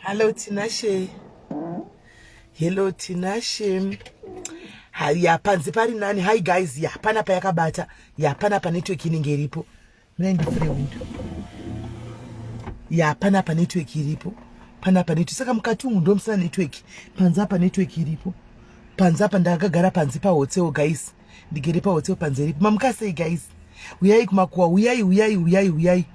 Hello Tinashe. Hello Tinashe. Ya panze pari nani. Hi guys. Ya pana payakabata. Ya pana pa network inenge iripo. Mina ndifure window. Ya pana pa network iripo. Pana pa network. Saka mukati umu ndomusina network. Panze apa network iripo. Panze apa ndakagara panze pa hotel guys. Ndigere pa hotel panze iripo. Mamuka sei guys? Uyai kumakuwa. Uyai uyai uyai uyai.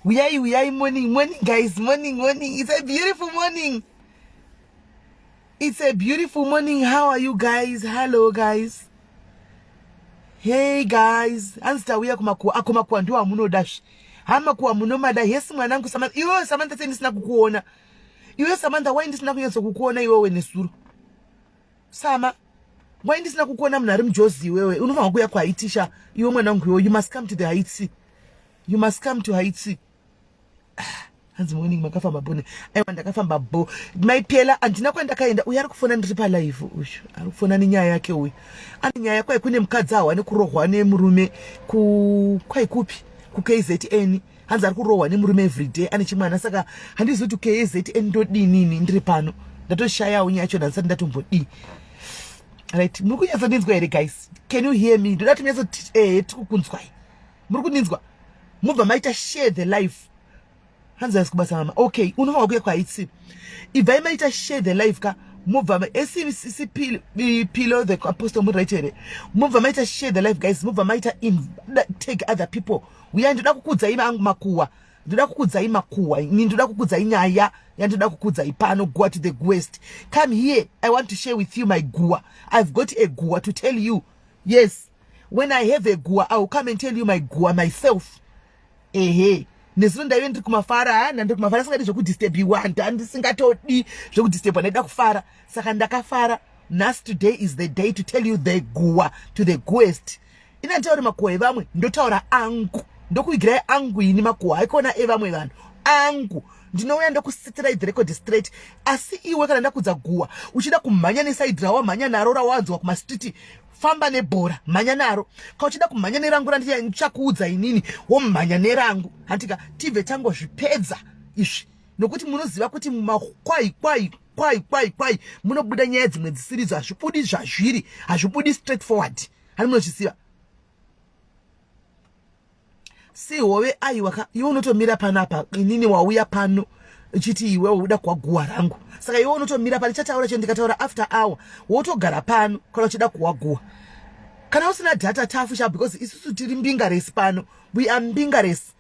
Uyai, uyai, morning, morning, guys, morning, morning. It's a beautiful morning. It's a beautiful morning. How are you guys? Hello, guys. Hey, guys. Hanzi tauya kumakuwa. Ako makuwa ndiwo amunoda zve. Ha makuwa munomada. Yes, mwanangu Samantha. Iwewe Samantha sei ndisina kukuona? Iwe Samantha, why ndisina kunyatso kukuona iwewe nesuro? Sama, why ndisina kukuona munhu ari mujozi iwewe? Unofanirwa kuuya kuHaiti sha. Iwe mwanangu iwe, you must come to the Haiti. You must come to Haiti. Ah, hanzi morning makafamba bone. Aiwa ndakafamba bo. Maipela handina kwandakaenda. Uyu ari kufona ndiri pa live uyu. Ari kufona nenyaya yake uyu. Ane nyaya kwai kune mukadzi awa nekurohwa nemurume ku kwai kupi? Ku KZN. Hanzi ari kurohwa nemurume everyday ane chimwana saka handizivi kuti KZN ndodini ini ndiri pano. Ndatoshayawo nyaya yacho ndandisati ndatombodii. Right, muri kunyatsondinzwa here guys? Can you hear me? Ndoda kuti munyatso eh tikukunzwai. Muri kundinzwa? Mubva maita share the life. Hanzi asi kubasa mama. Okay, unofanira kuya kwaitsi. Ibvai maita share the life ka. Mubva ma SCP pillow the apostle muri right here. Mubva maita share the life guys. Mubva maita in take other people. Uya ndoda kukudzai angu makuwa. Ndoda kukudzai makuwa. Ini ndoda kukudzai nyaya yandoda kukudzai pano guwa to the guest. Come here. I want to share with you my guwa. I've got a guwa to tell you. Yes. When I have a guwa, I will come and tell you my guwa myself. Ehe. Nezuro ndaive ndiri kumafara, ha, ndandiri kumafara singadi zvekudisturbiwa, ndandisingatodi zvekudisturbiwa, ndaida kufara. Saka ndakafara. Nhasi today is the day to tell you the guwa to the guest. Ini handitauri makuwa evamwe, ndotaura angu. Ndokuvigirai angu ini makuwa, haikona evamwe vanhu. Angu. Ndinouya ndokusitirai the record straight. Asi iwe kana ndakudza guwa, uchida kumhanya nesaidi rawamhanya naro rawanzwa kumastreet, famba nebhora mhanya naro ka uchida kumhanya nerangu randichakuudza inini womhanya nerangu hantika tibve tangozvipedza izvi nokuti munoziva kuti mumakwai kwai kwai kwai kwai munobuda nyaya dzimwe dzisiridzo hazvibudi zvazviri hazvibudi straight forward hani munozviziva sihove aiwa ka iwe unotomira panapa inini wauya pano uchiti iwe uda kuwa guwa rangu saka iwe unotomira pano chataura cho ndikataura after hour wotogara pano kana uchida kuwa guwa kana usina data tafu sha because isusu tiri mbinga resi pano we are mbinga resi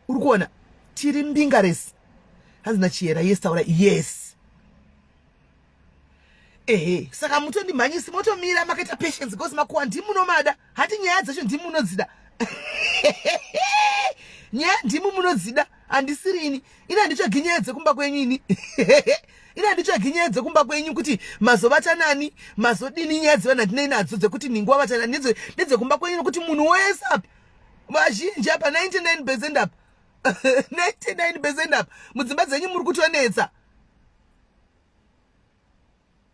uri kuona tiri mbinga resi hanzi nachiyera yes taura yes ehe saka mutondimhanyisi motomira makaita patience because makuwa ndimunomada hati nyaya dzacho ndimunodzida nyaya ndimu munodzida handisiri ini ini handitsvagi nyaya dzekumba kwenyu ini ini handitsvagi nyaya dzekumba kwenyu kuti mazovata nani mazodini nyaya dzevanhu handinei nadzo dzekuti nhingi wavata nani ndedzekumba kwenyu nokuti munhu wese apa vazhinji apa 99 percent apa 99 percent apa mudzimba dzenyu muri kutonetsa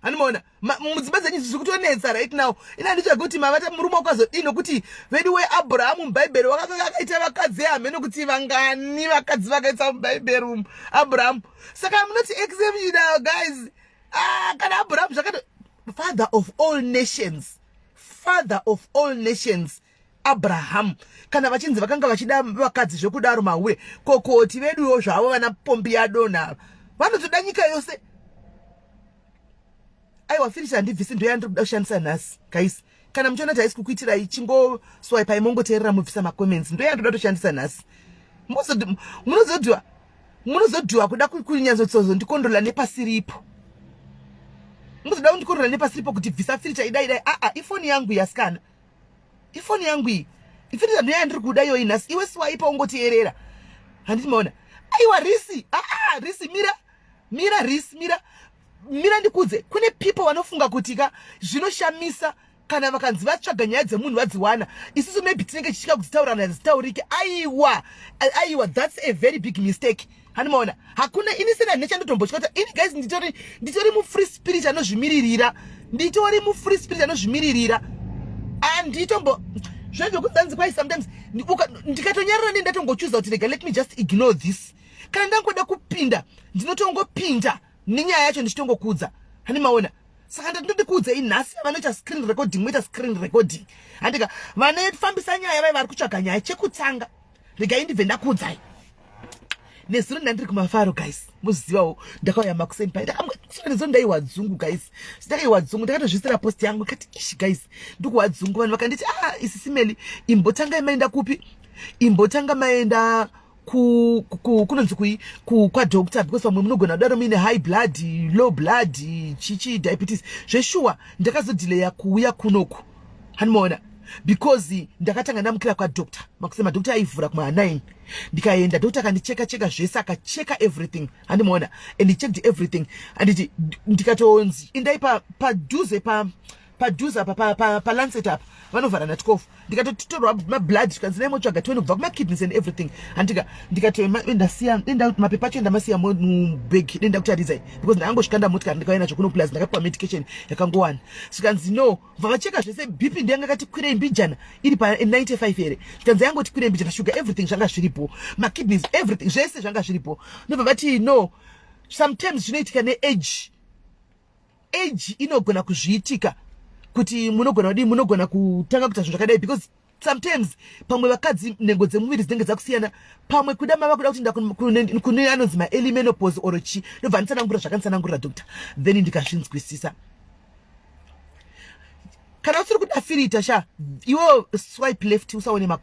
Handimaona mudzimba dzenyu zviri kutonetsa right now. Ini handitsvagi kuti mavata murume wakazodii nokuti vedu weAbrahamu muBhaibheri wakanga akaita vakadzi hameno kuti vangani vakadzi vakaita muBhaibheri umu Abrahamu. Saka munoti exceptional guys. Ah, kana Abrahamu zvakato father of all nations. Father of all nations. Abraham kana vachinzi vakanga vachida vakadzi zvekudaro mahure kokoti veduwo zvavo vana pombi yadonha vanotoda nyika yose aiwa finish handibvisi ndoya ndiri kuda kushandisa nhasi guys kana muchiona kuti haisi kukuitirai chingoswipai mongoteerera mobvisa macomments ndoya ndoda kutoshandisa nhasi munozodhiwa munozodhiwa kuda kunyatsozondikondrola nepasiripo muzoda kundikondrola nepasiripo kuti bvisa filter idai idai aa ifoni yangu yasikana ifoni yangu iyi ifoni ndiyo yandiri kuda iyoyi nhasi iwe siwaipa ungotierera handiti maona aiwa risi aa risi mira mira risi mira Mira ndikudze, kune people vanofunga kuti ka zvinoshamisa kana vakanzi vatsvaga nyaya dzemunhu vadziwana. Isusu maybe tinenge tichitya kudzitaurana, dzitaurike. Aiwa, aiwa, that's a very big mistake. Hanimaona, hakuna. Ini sena nechandotombotya kuti ini, guys, nditori mufree spirit anozvimiririra. Nditori mufree spirit anozvimiririra. Anditombo zvezvokunzanzi kwai sometimes ndikatonyarara, ndi ndatongochuza kuti rega, let me just ignore this. Kana ndangoda kupinda, ndinotongopinda nenyaya yacho ndichitongokudza. Hanimaona? Saka ndatindoti kuudzai nhasi, vanoita screen recording, moita screen recording, handika? Vanofambisa nyaya vai vari kutsvaga nyaya. Chekutanga, regai ndibve ndakuudzai. Nezuro ndandiri kumafaro, guys, muzivawo. Ndakauya makuseni pai, nezuro ndaiwa dzungu, guys, ndakaiwa dzungu. Ndakatozvisira post yangu, kati ishi, guys, ndikuwa dzungu. Vanhu vakanditi, "Ah, isi simeli, imbotangai maenda kupi? Imbotanga maenda kunonzi kui kwadoctor, because vamwe munogona kudaro muine high blood, low blood, chichi, diabetes." Zveshuwa, ndakazodhileya kuuya kunoku, hanimaona, because ndakatanga ndamukira kwadoctor makusema. Doctor aivhura kuma9. Ndikaenda, doctor akandicheka cheka zvese, akacheka everything, handimaona, and he checked everything. Anditi ndikatonzi indai padhuze padhuze apa paLancet apa, vanovhara na12. Ndikatotorwa mablood, zvikanzi naimotsvaga tione kubva kumakidneys and everything, handika? Ndikatondasiya denda mapepa acho, ndamasiya mubag, denda kutaridzai, because ndakangosvika ndamotikari, ndikauya nazvo kuno. Plus ndakapiwa medication yakangowana. Zvikanzi no, bva vacheka zvese. BP ndiyanga kati kwirei mbijana, iri pa95 here. Zvikanzi yangoti kwirei mbijana. Sugar, everything zvanga zviripo, makidneys, everything, zvese zvanga zviripo. Ndobva vati no, sometimes zvinoitika neage. Age inogona kuzviitika kuti munogona kudii, munogona kutanga kuita zvinhu zvakadai, because sometimes pamwe vakadzi nhengo dzemuviri dzinenge dzakusiyana. Pamwe kuda mava kuda kutoenda kune anonzi maearly menopause or chi. Ndobva nditsanangurira zvakanditsanangurira doctor, then ndikazvinzwisisa. Kana usiri kuda filter sha, iwo swipe left,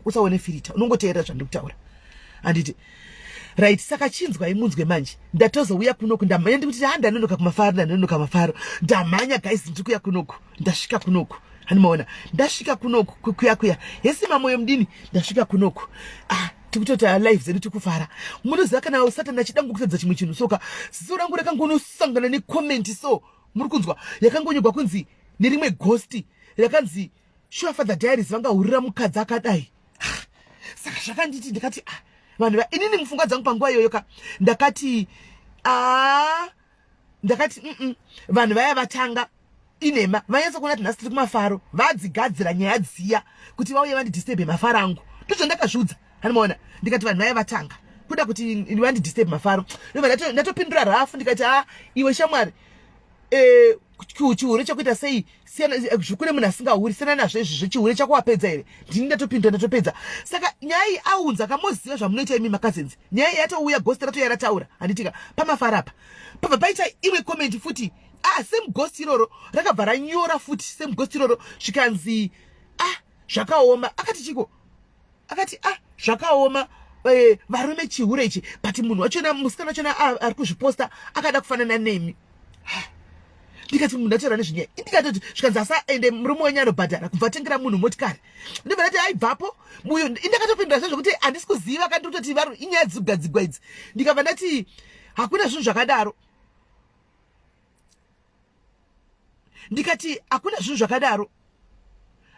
usaone filter, unongoteerera zvandiri kutaura, handiti? Right, saka chinzwai munzwe manje. Ndatozouya kunoku, ndamhanya. Ndikuti ha, ndanonoka kumafaro, ndanonoka mafaro, ndamhanya, guys. Ndiri kuya kunoku, ndasvika kunoku, handimaona? Ndasvika kunoku, kuya kuya yesi mamoyo mudini. Ndasvika kunoku, ah, tikutota live dzedu, tikufara. Munoziva kana Satani achida ngokutedza chimwe chinhu, soka ziso rangu rakangonosangana necomment. So muri kunzwa, yakangonyorwa kunzi nerimwe ghost, rakanzi, "Sure, Father Diaries vangahurira mukadzi akadai?" Saka zvakanditi, ndikati, ah, vanhu, inini mupfungwa dzangu panguva iyoyo ka, ndakati, a, ndakati, vanhu vaya vatanga inhema. Vanyatsa kuona kuti nhasi tiri kumafaro, vadzigadzira nyaya dziya kuti vauye vandidisturbe mafaro angu. Ndozvandakazviudza, handimaona? Ndikati vanhu vaya vatanga kuda kuti vandidisturbe mafaro. Ndobva ndatopindura rafu, ndikati, "A, iwe shamwari, chihure chekuita sei? Siyana kune munhu asingahuri, siyana nazvo izvi zvechihure chako. Wapedza here?" Ndini ndatopindura, ndatopedza. Saka nyaya iyi aunza, kamoziva zvamunoita imi macousins. Nyaya iyi yatouya, ghost ratoya rataura, handitika? Pamafara apa pabva paita imwe comment futi. Ah, same ghost iroro rakabva ranyora futi, same ghost iroro, zvikanzi, "Ah, zvakaoma." Akati chiko? Akati, "Ah, zvakaoma, varume, chihure ichi, but munhu wachona, musikana wachona ari kuzviposta akada kufanana nemi." Ndikati munhu ataura nezvenyaya, ndikatoti zvikanzi asa ende murume wenyu anobhadhara kubva atengera munhu motikari. Ndobva ndati aibvapo uyu. Indakatopindura zvezvokuti handisi kuziva kandi kutoti varu inyaya dzigadzigwa idzi. Ndikabva ndati hakuna zvinhu zvakadaro. Ndikati hakuna zvinhu zvakadaro.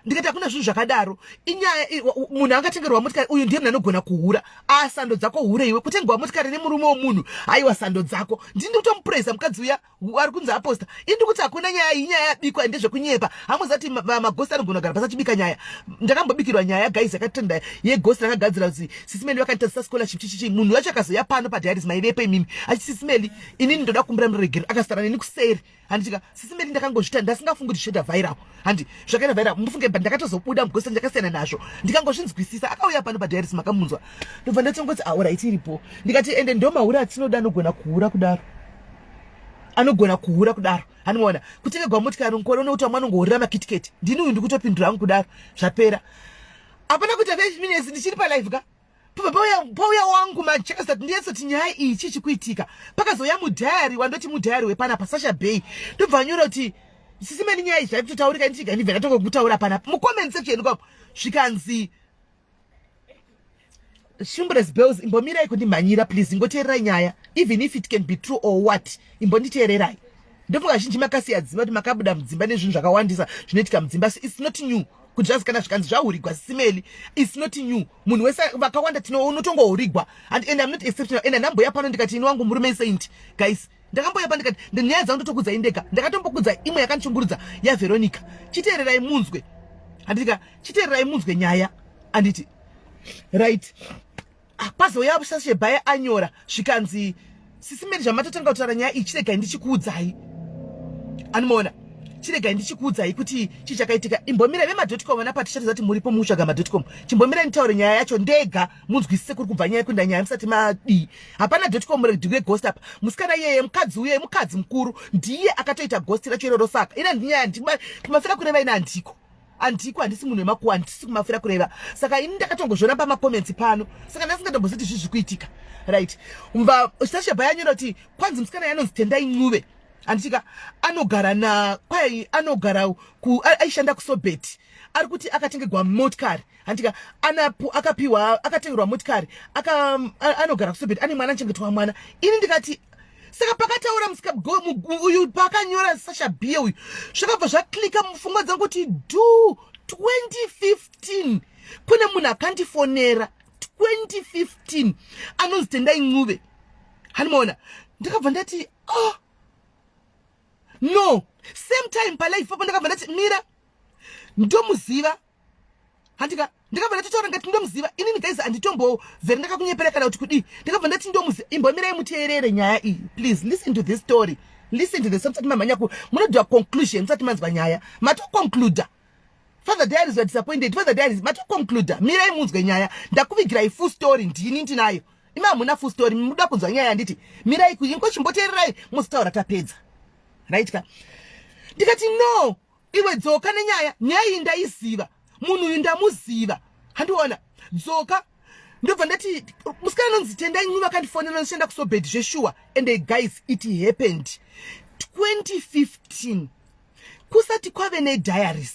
Ndikati hakuna zvinhu zvakadaro. Inyaya munhu angatengerwa motikari, uyu ndiye munhu anogona kuhura. A, sando dzako, hure iwe, kutengerwa motikari nemurume womunhu. Haiwa, sando dzako. Ndini kutomupresa mukadzi uya ari kunzi aposta. Ini ndikuti hakuna nyaya iyi, nyaya yabikwa, ndezvekunyepa. Hamuzati maghost anogona kugara pasi achibika nyaya? Ndakambobikirwa nyaya, guys, yakatenda yeghost rakagadzira kuti Sis Melly vakanditadzisa scholarship, chichichi. Munhu wacho akazoya pano padiaries, maivepo imimi, achiti, "Sis Melly, inini ndoda kukumbira muregero." Akasara neni kuseri, handitika? "Sis Melly, ndakangozvita ndasingafungi kuti zvichaita viral." Handi zvakaita viral? Mufunge, but ndakatozobuda mughost, ndakasiyana nazvo, ndikangozvinzwisisa. Akauya pano padiaries, makamunzwa. Ndobva ndatongoti, "Alright, iripo." Ndikati ende ndo mahure atinoda, anogona kuhura kudaro, anogona kuhura kudaro, handimaona? Kutengerwa motikari, mukore unokuti vamwe anongohurira maKitKat. Ndini uyu ndikutopindura hangu kudaro. Zvapera, hapana kuita 5 minutes ndichiri palive ka, pabva pauya wangu machakasati ndiyetsoti nyaya iyi chii chikuitika. Pakazouya mudiary, wandoti mudiary wepanapa, Sasha Bay, ndobva anyora kuti, "Sis Melly, nyaya iyi zvaikutotaurika." Ndichiga ndibva ndatongokutaura panapa mucomment section kwamo. Zvikanzi, "Shumbres Bells, imbomirai kundimhanyira, please. Ingoteererai nyaya, even if it can be true or what, imbonditeererai." Ndofunga zhinji makasiya dzimba, kuti makabuda mudzimba nezvinhu zvakawandisa zvinoitika mudzimba. It's not new kuti zvazi kana zvikanzi zvahurigwa. Sisi Melly, it's not new. Munhu wese, vakawanda unotongohurigwa and I'm not exceptional. And handamboya pano ndikati ini wangu murume saint. Guys, ndakamboya pa ndikati nyaya dzangu ndotokudzai ndega. Ndakatombokudza imwe yakandishungurudza yaVeronica. Chiteererai munzwe, handitika? Chiteererai munzwe nyaya, handiti? Right. Ah, pazouya Sashebhaya anyora, zvikanzi, "Sisi Melly, zvamatotanga kutaura nyaya iyi, chiregai ndichikuudzai." Anomaona, chiregai ndichikuudzai kuti chii chakaitika. Imbomirai, vemadotcom, vana patichatiza kuti muripo mutsvaga madotcom. Chimbomirai nditaure nyaya yacho ndega, munzwisise kuri kubva nyaya, kuenda nyaya musati madii. Hapana dotcom reghost apa. Musikana iyeye, mukadzi uye mukadzi mukuru, ndiye akatoita ghost racho iroro. Saka ina ndinyaya kumafira kureva, ina handiko, handiko, handisi munhu wemakuwa, handisi kumafira kureva. Saka ini ndakatongozviona pamacomments pano, saka ndasingatomboziti zvizvi kuitika, right? Mva Sashabha yanyora kuti kwanzi musikana yanonzi Tendai Ncube, handitika? Anogara na kwai anogara ku aishanda kuSobet. Ari kuti akatengegwa motikari, handitika? Anapu akapiwa, akatengerwa motikari, anogara kuSobet, ane mwana, anochengetwa mwana. Ini ndikati, saka pakataura uyu, pakanyora Sasha B uyu, zvakabva zvaclicka mupfungwa dzangu kuti du 2015 kune munhu akandifonera 2015 anonzi Tendai Ncube. Hanimaona, ndakabva ndati, "Oh no." Same time palive papo ndakabva ndati, "Mira, ndomuziva," handika? Ndakabva ndatotaura ngati ndomuziva inini. Guys, handitombovheri ndakakunyepera kana kuti kudii. Ndakabva ndati ndomuziva. Imbomirai muteerere nyaya iyi. Please listen to this story, listen to this. Musati mamhanya munodhiwa conclusion, musati manzwa nyaya matoconcluda. Father Diaries were disappointed. Father Diaries, matoconcluda. Mirai munzwe nyaya. Ndakuvigirai full story, ndini ndinayo. Imi hamuna full story, muda kunzwa nyaya, handiti? Mirai, ingochimboteererai, muzitaura tapedza, right ka? Ndikati, "No, iwe, dzoka nenyaya. Nyaya iyi ndaiziva, munhu uyu ndamuziva." Handiona, dzoka. Ndobva ndati, musikana anonzi Tendai Ncube akandifonera, ndichienda kuSobed zveshuwa. And guys, it happened 2015, kusati kwave nediaries,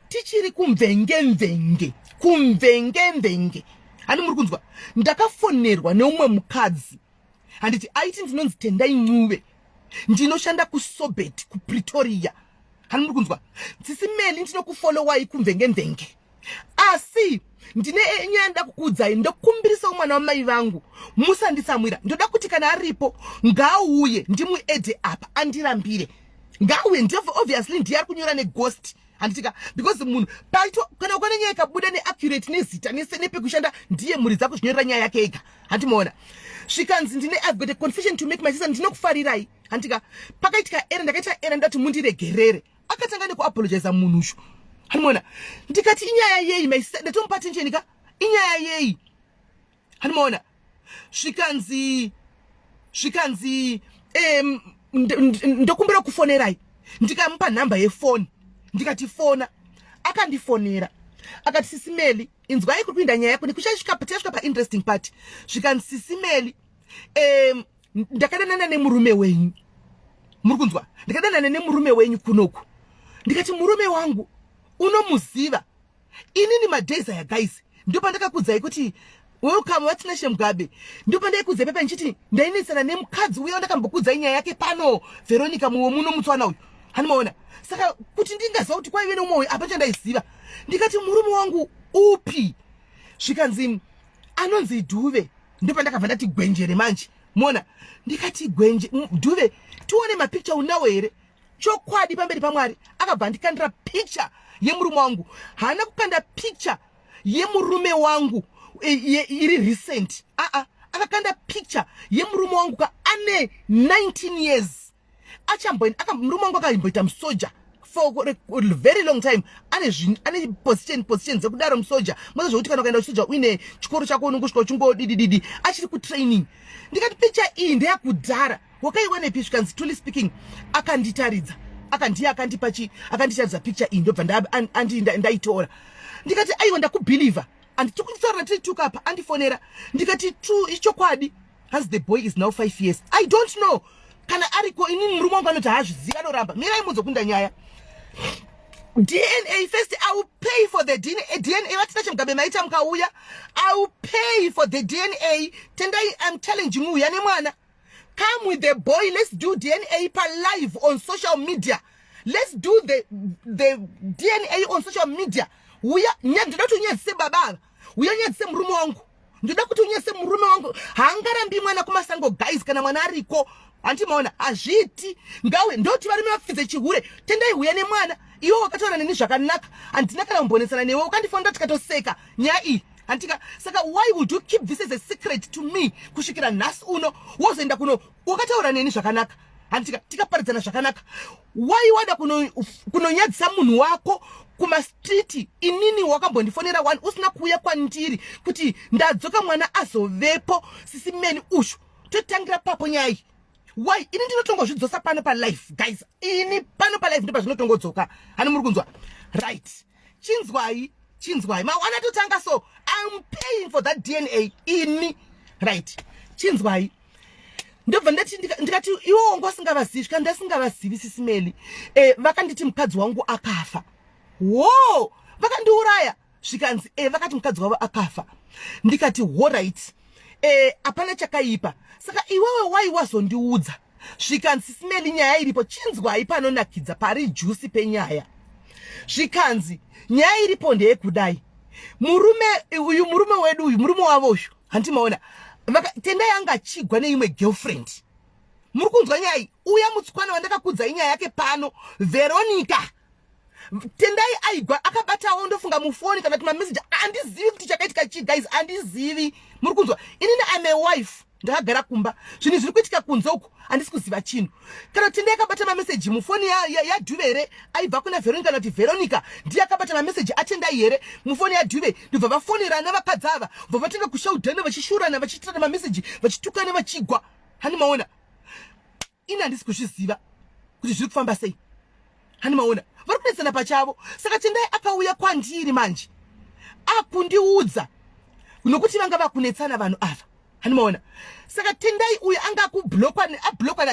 tichiri kumvengemvenge, kumvengemvenge. Handi muri kunzwa? Ndakafonerwa neumwe mukadzi, handiti? Aiti, "Ndinonzi Tendai Ncube, ndinoshanda kuSobet kuPretoria." Hani muri kunzwa? "Sisi Melly, ndinokufollowai kumvengemvenge, asi ndine nyaya ndoda kukuudzai. Ndokumbirisawo mwana wamai vangu, musanditsamwira. Ndoda kuti kana aripo ngaauye ndimuedhe apa, andirambire. Ngauye." Ndobva obviously ndiye ari kunyora neghost, handitika? Because munhu paito kana ukana nyaya ikabuda neaccurate, nezita, nepekushanda, ndiye mhuri dzako zvinyorera nyaya yake ega, handimaona? Zvikanzi, "Ndine, I've got a confession to make, my sister. Ndinokufarirai," handitika? "Pakaitika error, ndakaita error, ndati mundiregerere." Akatanga nekuapologiza munhu ushu, handimaona? Ndikati, "Inyaya yei, my sister?" Ndatomupa attention ka. "Inyaya yei?" Handimaona? Zvikanzi, "Ndokumbira kufonerai." Ndikamupa nhamba yefoni, ndikati, "Fona." Akandifonera, akati, "Sisi Melly," inzwai kuri kuinda nyaya yako, nekuchasvika, tichasvika painteresting part. Zvikanzi, "Sisi Melly, ndakadanana nemurume wenyu." Muri kunzwa? "Ndakadanana nemurume wenyu kunoku." Ndikati, "Murume wangu unomuziva?" Inini madays aya, guys, ndopandakakudzai kuti welcome vaTinashe Mugabe. Ndopandaikudzai pepa ndichiti ndainetsana nemukadzi uya ndakambokudzai nyaya yake pano, Veronica, mumwe muno mutswana uyu, hanimaona? Saka kuti ndingaziva kuti kwaive neumwe uyu, apa chandaiziva. Ndikati, "Murume wangu upi?" Zvikanzi, "Anonzi Dhuve." Ndopandakabva ndati gwenjere manje mona. Ndikati, "Gwenje Dhuve, tione mapicture, unawo here?" Chokwadi, pamberi paMwari, akabva andikandira picture yemurume wangu. Haana kukanda picture yemurume wangu iri recent, aa, akakanda picture yemurume wangu ka ane 19 years. Murume wangu akamboita musoja for a very long time, ane position dzekudaro musoja. Moza zvokuti kana ukaenda kusoja uine chikoro chako, unongosvika uchingodidididi, achiri kutraining. Ndikati, "Picture iyi ndeyakudhara, wakaiwanepi?" Zvikanzi, truly speaking, akanditaridza, akandiye akandipa chi, akanditaridza picture iyi, ndobva ndaitora. Ndikati, "Aiwa, ndakubelieva." Anditiri tiri tuka apa, andifonera. Ndikati, "True, ichokwadi." Hanzi, "The boy is now 5 years. I don't know kana ariko. Inini murume wangu anoti haazvizivi, anoramba." Mirai muzokunda nyaya. DNA first. I will pay for the DNA. DNA, vaTinashe Mugabe, maita mukauya, I will pay for the DNA. Tendai, I'm challenging, uya nemwana. Come with the boy, let's do DNA pa live on social media. Let's do the DNA on social media. Uya, ndoda kuti unyadzise baba ava, uya unyadzise murume wangu. Ndoda kuti unyadzise murume wangu. Haangarambi mwana kumasango, guys, kana mwana ariko. Handimaona, hazviiti. Ngawe ndoti varume vapfidze chihure. Tendai, uya nemwana. Iwe wakataura neni zvakanaka, handina kana kumbonesana newe. Ukandifonera, tikatoseka nyaya iyi, handika? Saka why would you keep this as a secret to me kusvikira nhasi uno? Wozoenda kuno, wakataura neni zvakanaka, handika? Tikaparidzana zvakanaka. Why wada kunonyadzisa munhu wako kumastreets? Inini wakambondifonera one, usina kuuya kwandiri kuti ndadzoka, mwana azovepo. Sisi Mary, ushu totangira papo nyaya iyi. Why? Ini ndinotongozvidzosa pano palive, guys. Ini pano palive ndo pazvinotongodzoka. Hani muri kunzwa? Right, chinzwai, chinzwai. Mawana totanga. So I'm paying for that DNA ini. Right, chinzwai. Ndobva ndati, ndikati, iwo wanga usingavazivi? Svika ndasingavazivi, Sisi Mary. Vakanditi mukadzi wangu akafa. Wo, vakandiuraya. Zvikanzi, vakati mukadzi wavo akafa. Ndikati, alright, hapana chakaipa. Saka iwewe wai wazondiudza? Zvikanzi, Sisi Mary, nyaya iripo, chinzwai panonakidza pari juicy penyaya. Zvikanzi, nyaya iripo ndeyekudai. Murume uyu, murume wedu uyu, murume wavo uyu, handimaona, Tendai anga achigwa neimwe girlfriend. Muri kunzwa nyaya iyi? Uya mutswana wandakakudzai nyaya yake pano, Veronica. Tendai aigwa, akabatawo, ndofunga mufoni kana kuti mameseji. Handizivi kuti chakaitika chii, guys, handizivi. Muri kunzwa? Inini I'm a wife, ndakagara kumba. Zvinhu zviri kuitika kunze uku handisi kuziva chinhu. Kana Tendai akabata mameseji mufoni yaDhuve here aibva kuna Veronica, kana kuti Veronica ndiye akabata mameseji aTendai here mufoni yaDhuve? Ndobva vafonerana vakadzi ava, bva vatenga kushaudhana, vachishurana, vachiitirana mameseji, vachitukana, vachigwa. Hani maona? Ini handisi kuzviziva kuti zviri kufamba sei. Hani maona? Vari kunetsana pachavo. Saka Tendai akauya kwandiri manje akundiudza nokuti vanga vakunetsana vanhu ava. Hani maona? Saka Tendai uyu anga akublockwa, ablockwa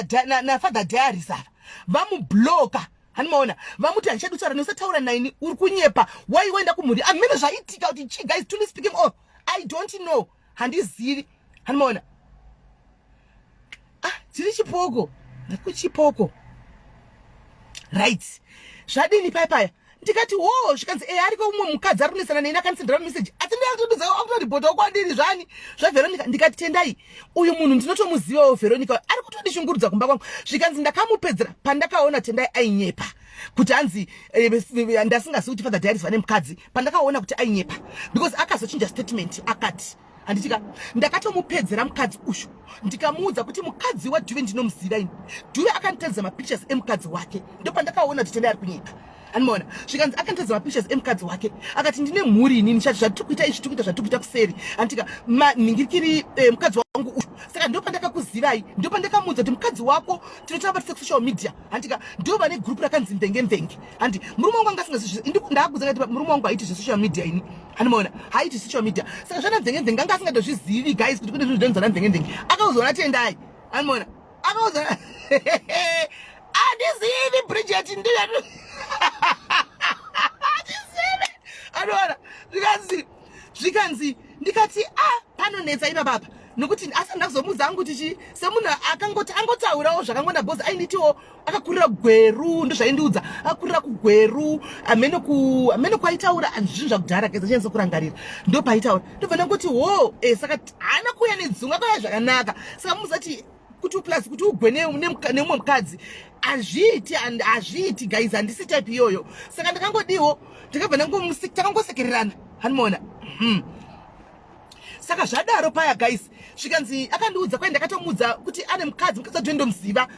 naFather Diaries ava. Vamubloka, hani maona? Vamuti, "Handichadi kutaura neusataura naini, uri kunyepa. Wai waenda kumhuri?" Amene zvaitika kuti chi, guys, truly speaking, oh, I don't know, handizivi. Hani maona? Ah, tiri chipoko, ndikuchipoko. Right, zvadini pai paya? Ndikati, wo. Zvikanzi, ariko umwe mukadzi ari kunesana neni, akandisendera meseji, asi ndiyatotoripota kwandiri zvani zvaVeronica. Ndikati, "Tendai, uyu munhu ndinotomuzivawo, Veronica ari kutondishungurudza kumba kwangu." Zvikanzi, "Ndakamupedzera." Pandakaona Tendai ainyepa kuti hanzi ndasingazivi kuti Father Diaries vane mukadzi, pandakaona kuti ainyepa, because akazochinja statement akati, handitika, ndakatomupedzera mukadzi uyu, ndikamuudza kuti mukadzi waDhuve ndinomuziva ini. Dhuve akanditadza mapictures emukadzi wake. Ndopandakaona kuti Tendai ari kunyepa. Anomaona? Zvikanzi, akanditadza mapictures emukadzi wake, akati ndine mhuri inini. Chati zvatiri kuita izvi, tiri kuita zvatiri kuita kuseri, handitika, manhingirikiri mukadzi wangu uyu. Saka ndopandakakuzivai, ndopandakamuudza kuti mukadzi wako tinotamba tise kusocial media, handika? Ndo vane group rakanzi Mvenge Mvenge, handi? Murume wangu anga asingazi. Ndaakuudza kuti murume wangu haiti zvesocial media ini. Handimaona? Haiti social media. Saka zvana Mvenge Mvenge anga asingatozvizivi, guys, kuti kune zvinhu zvinonzi zvana Mvenge Mvenge. Akauzoona Tendai, handimaona? Akauzoona. Handizivi, Bridget, ndiyo handizivi. Anoona? Zvikanzi, ndikati, a, panonetsa ipapapa, nokuti asi handina kuzomuudza hangu kuti chi semunhu akangoti angotaurawo zvakangonda, because ainditiwo akakurira Gweru. Ndozvaindiudza, akakurira kuGweru, amene kwaitaura zvinhu zvakudhara keza chandisa kurangarira. Ndo paitaura, ndobva ndangoti, ho, saka haana kuuya nedzungu, akauya zvakanaka. Saka muzati kuti plus kuti ugwe nemumwe mukadzi hazviiti, hazviiti, guys, handisi type iyoyo. Saka ndakangodiwo, ndakabva takangosekererana. Handimaona? Saka zvadaro paya, guys, zvikanzi akandiudza kwai ndakatomuudza kuti ane mukadzi, mukadzi wacho ndomuziva,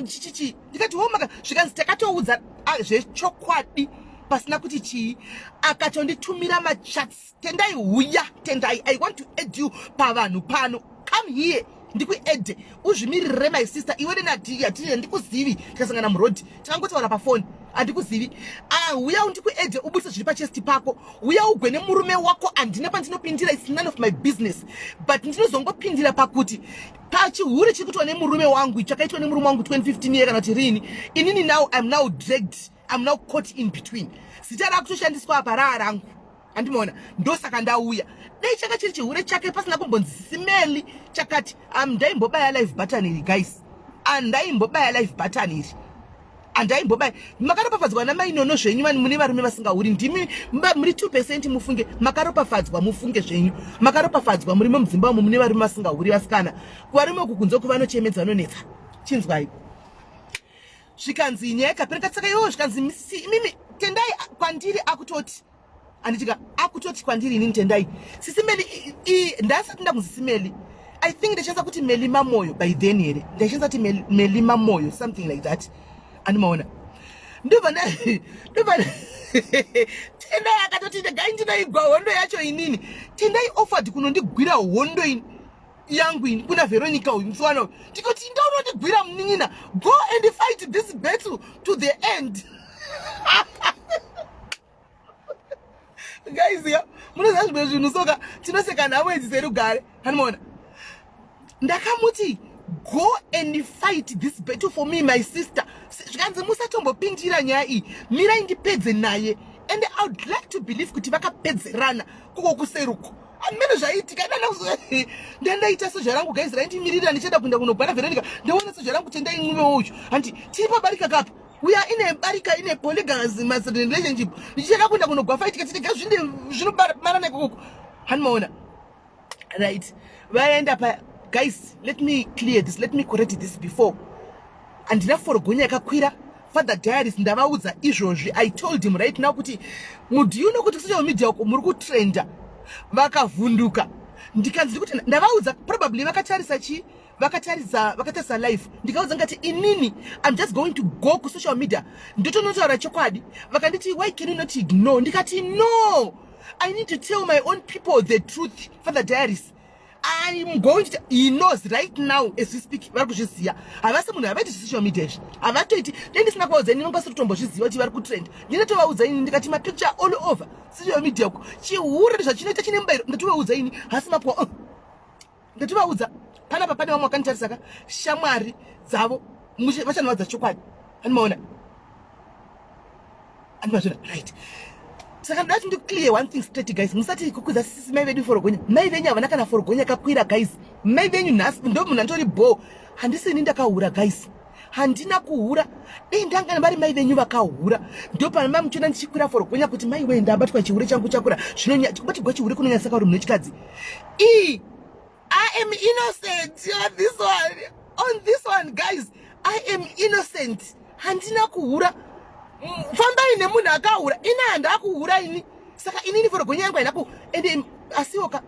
chichichi. Ndikati, homaka. Zvikanzi, takatoudza zvechokwadi pasina kuti chii. Akatonditumira machats. Tendai, huya. Tendai, I want to add you pavanhu pano. Come here, ndikuadde, uzvimiririre. My sister, iwe nenati hatiri, handikuzivi. Tikasangana murodhi, tikangotaura pafoni, handikuzivi. Ah, huya ndikuadde, ubudise zviri pachest pako. Huya ugwe nemurume wako. Handina pandinopindira, it's none of my business, but ndinozongopindira pakuti pachihure chiri kuitwa nemurume wangu, chakaitwa nemurume wangu 2015 ye kana kuti rini. Inini now I'm now dragged, I'm now caught in between. Zita rakutoshandiswa apa raa rangu. Andimaona, ndosaka ndauya. Dai changa chiri chihure chake pasina kumbonzi simeli chakati, andaimbobaya live button iri, guys. Andaimbobaya live button iri, andaimbobaya. Makaropafadzwa namainono zvenyu vani mune varume vasingahuri. Ndimi muri 2%, mufunge. Makaropafadzwa, mufunge zvenyu. Makaropafadzwa muri mudzimba umu mune varume vasingahuri. Vasikana, kuvarume uku kunze uku vanochemedza, vanonetsa. Chinzwai, zvikanzi nyaya ikapera katsaka iwowo. Zvikanzi mimi Tendai kwandiri akutoti, anditika akutoti kwandiri inini Tendai, sisi Meli, ndasati ndakunzi simeli. I think ndichanza kuti Meli Mamoyo by then here. Ndichanza kuti Meli Mamoyo, something like that. Andimaona, ndobva Tendai akatoti, "Gai, ndinoigwa hondo yacho inini." Tendai offered kunondigwira hondo ini yangu ini kuna Veronica uyu musikana uyu. Ndikoti, "Ndaunondigwira, munin'ina. Go and fight this battle to the end." Guys, ya munoziva zvimwe zvinhu soka tinoseka nhamo idzi serugare. Hanimaona, ndakamuti, "Go and fight this battle for me, my sister." Zvikanzi, "Musatombopindira nyaya iyi, mirai ndipedze naye." And I would like to believe kuti vakapedzerana kuko kuseruko. Amene zvaiitika. Ndandaita soja rangu, guys, raindimirira. Ndichada kuenda kunogwana Veronica, ndaona soja rangu Tendai Ncube uyu. Handi tiri pabarika kapa? We are in a barika, in a polygamous relationship. Ndichada kuenda kunogwa fight, katitega zvinomarana ikokoko. Hanimaona, right? Vaenda pa, guys, let me clear this, let me correct this before. Handina forogonya yakakwira. Father Diaries, ndavaudza izvozvi. I told him right now kuti, "Do you know kuti social media uko muri kutrenda?" Vakavhunduka. Ndikanzi kuti ndavaudza, probably vakatarisa chii, vakatarisa live. Ndikaudza ngati, "Inini I'm just going to go kusocial media, ndotonotaura chokwadi." Vakanditi, "Why can you not ignore?" Ndikati, "No, I need to tell my own people the truth." Father Diaries, I'm going to, he knows right now as we speak. Vari kuzviziva. Havasi munhu havaiti social media izvi, havatoiti. Dai ndisina kuvaudza ini, vanga vasiri kutombozviziva kuti vari kutrend. Ndinotovaudza ini, ndikati mapicture all over social media uko, chihure zvachinoita chine mubayiro. Ndatovaudza ini, hasi mapuwa. Ndatovaudza panapa. Pane vamwe vakanditarisaka, shamwari dzavo vachanivadza chokwadi. Andimaona, andimazvona, right? Saka ndoda kuti ndiclear one thing straight, guys. Musati kukwidza sisi mai vedu forogonya. Mai venyu havana kana forogonya yakakwira, guys. Mai venyu nhasi ndo munhu anditori bo. Handisini ndakahura, guys. Handina kuhura. Dei ndanga vari mai venyu vakahura, ndo pana muchiona ndichikwira forogonya kuti, "Mai wee, ndabatwa, chihure changu chakura." Zvinokubatirwa chihure kunonyasaka uri munhu wechikadzi. I am innocent on this one, on this one, guys. I am innocent. Handina kuhura. Fambai nemunhu akahura. Ini handaa kuhura ini. Saka inini forogonya yangu haina ku ende. Asiwo ka,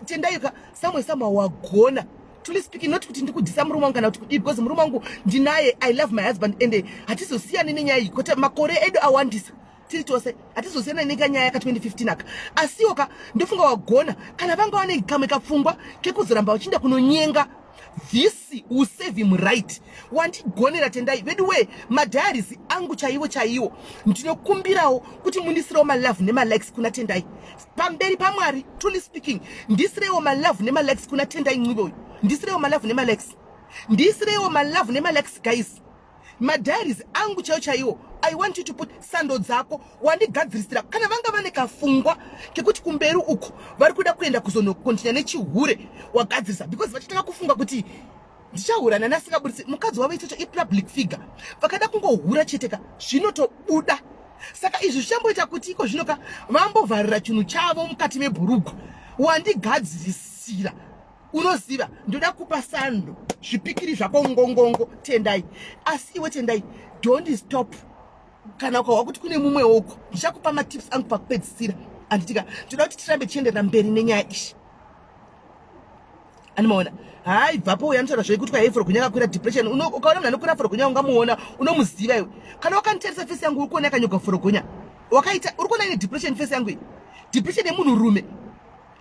Tendai ka, samwe samwe wagona. Truly speaking, not kuti ndikudhisa murume wangu kana kuti kudii, because murume wangu ndinaye. I love my husband and hatizosiyani nenyaya iyi, kuti makore edu awandisa tiri tose, hatizosiyana nekanyaya ka2015 aka. Asiwo ka, ndofunga wagona. Kana vanga vane kamwe kapfungwa kekuzoramba vachienda kunonyenga, this will save him right. Wandigonera, Tendai. Vedu we, madiaries angu chaiwo chaiwo, ndinokumbirawo kuti mundisirewo malove nemalikes kuna Tendai pamberi paMwari. Truly speaking, ndisirewo malove nemalikes kuna Tendai Ncube uyu. Ndisirewo malove nemalikes, ndisirewo malove nemalikes, guys. Madiaries angu chaiwo chaiwo, I want you to put sando dzako. Wandigadzirisira. Kana vanga vane kafungwa kekuti kumberi uku vari kuda kuenda kuzonokontinya nechihure, wagadzirisa, because vachatanga kufunga kuti ndichahura nani asingabudisi mukadzi wavo. Ichocho ipublic figure, vakada kungohura cheteka zvinotobuda. Saka izvi zvichamboita kuti iko zvinoka vambovharira chinhu chavo mukati mebhurugwa. Wandigadzirisira. Unoziva, ndoda kupa sando, zvipikiri zvako ngongongo, Tendai. Asi iwe Tendai, don't stop. Kana ukahwa kuti kune mumwe woko, ndichakupa matips angu pakupedzisira. Anditika ndoda kuti tirambe tichienderera mberi nenyaya iyi. Animaona, hai, bvapo uyo anotaura zvekuti kwai forogonya akakwira depression. Ukaona munhu anokwira forogonya, ungamuona, unomuziva iwe. Kana wakanditarisa face yangu, uri kuona yakanyorwa forogonya wakaita, uri kuona ine depression face yangu iyi. Depression yemunhurume,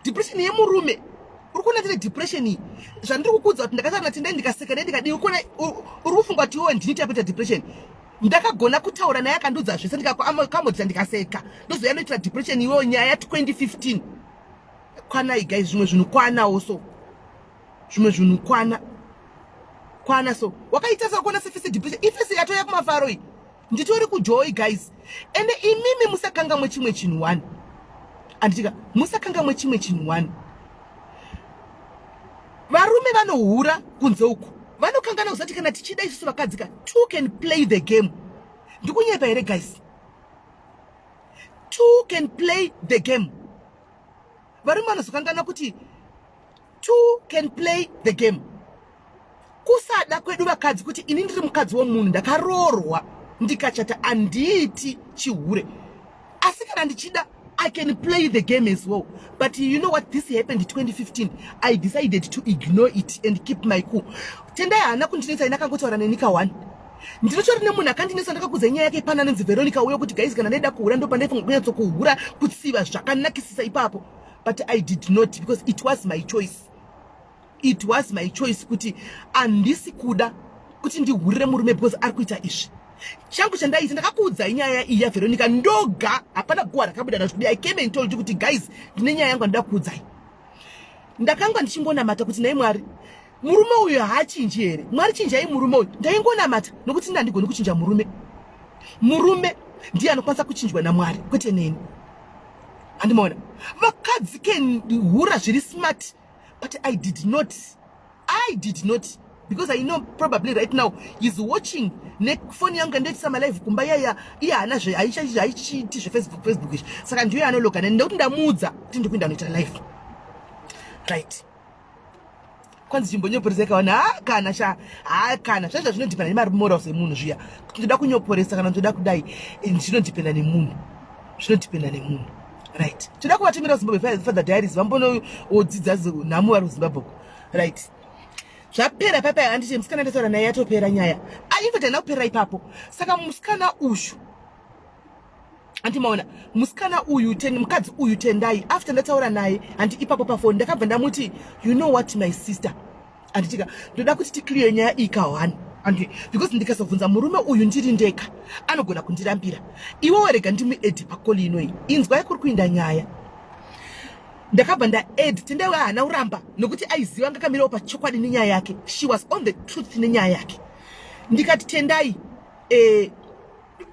depression yemurume. Uri kuona ndine depression iyi? Zvandiri kukuudza kuti ndakataura naTendai, ndikaseka naye, ndikadii, uri kuona, uri kufunga kuti iwewe ndini takuita depression? Ndakagona kutaura naye, akandiudza zvese, ndikakamodza, ndikaseka. Ndozoya noitira depression iwewo nyaya ya2015. Kwanai, guys. Zvimwe zvinhu kwanawo so, zvimwe zvinhu kwana kwana so. Wakaita sakuona seface depression, iface yatoya kumafaro iyi. Nditori kujoy, guys. Ende imimi musakangamwe chimwe chinhu one. Anditika musakangamwe chimwe chinhu one. Varume vanohura kunze uku vanokangana kuzati kana tichida isusu vakadzika two can play the game. Ndikunyepa here guys? Two can play the game. Varume vanozokanganwa kuti two can play the game. Kusada kwedu vakadzi kuti ini ndiri mukadzi womunhu ndakaroorwa ndikachata andiiti chihure asi kana ndichida I can play the game as well. But you know what? This happened in 2015. I decided to ignore it and keep my cool. Tendai haana kundinetsa ini akangotaura neni ka one. Ndinotori nemunhu akandinetsa ndakakudza nyaya yake pana anonzi Veronica uyo kuti guys kana ndaida kuhura ndopandaifunga kunyatsokuhura kutsiva zvakanakisisa ipapo. But I did not because it was my choice. It was my choice kuti andisi kuda kuti ndihurire murume because ari kuita izvi. Changu chandaita ndakakuudzai nyaya iyi yaVeronica ndoga, hapana guwa rakabuda nazvo. I came and told you kuti guys ndine nyaya yangu andida kuudzai. Ndakanga ndichingonamata kuti nhai Mwari, murume uyu haachinji here? Mwari chinjai murume uyu. Ndaingonamata nokuti ini handigoni kuchinja murume. Murume ndiye anokwanisa kuchinjwa naMwari kwete neni. Handimaona vakadzi can hura zviri smart but I did not. I did not because I know probably right now he's watching nefoni yangu ndoitisa malive kumba yaya iye haana haichiiti zvefacebook facebook izvi saka ndiyo anologa neni ndekuti ndamuudza kuti ndikuenda noita live right kwanzi chimbonyoporesa ikaona ha kana sha ha kana zvaizva zvinodhipenda nemari morals emunhu zviya kuti ndoda kunyoporesa kana ndoda kudai zvinodhipenda nemunhu zvinodhipenda nemunhu right toda kuvatumira kuZimbabwe Father Diaries vambonodzidza nhamo vari kuZimbabwe right zvapera papa handiti musikana ndataura naye yatopera nyaya infact haina kupera ipapo saka musikana uyu andimaona musikana uyu mukadzi uyu Tendai after ndataura naye handi ipapo pafoni ndakabva ndamuti you know what my sister anditika ndoda kuti ticlear nyaya iyi ka1 andi because ndikazobvunza murume uyu ndiri ndega anogona kundirambira iwewe rega ndimuadde pacall inoyi inzwai kuri kuinda nyaya ndakabva ndaadd Tendai haana kuramba nokuti aiziva ngakamirawo pachokwadi nenyaya yake she was on the truth nenyaya yake ndikati Tendai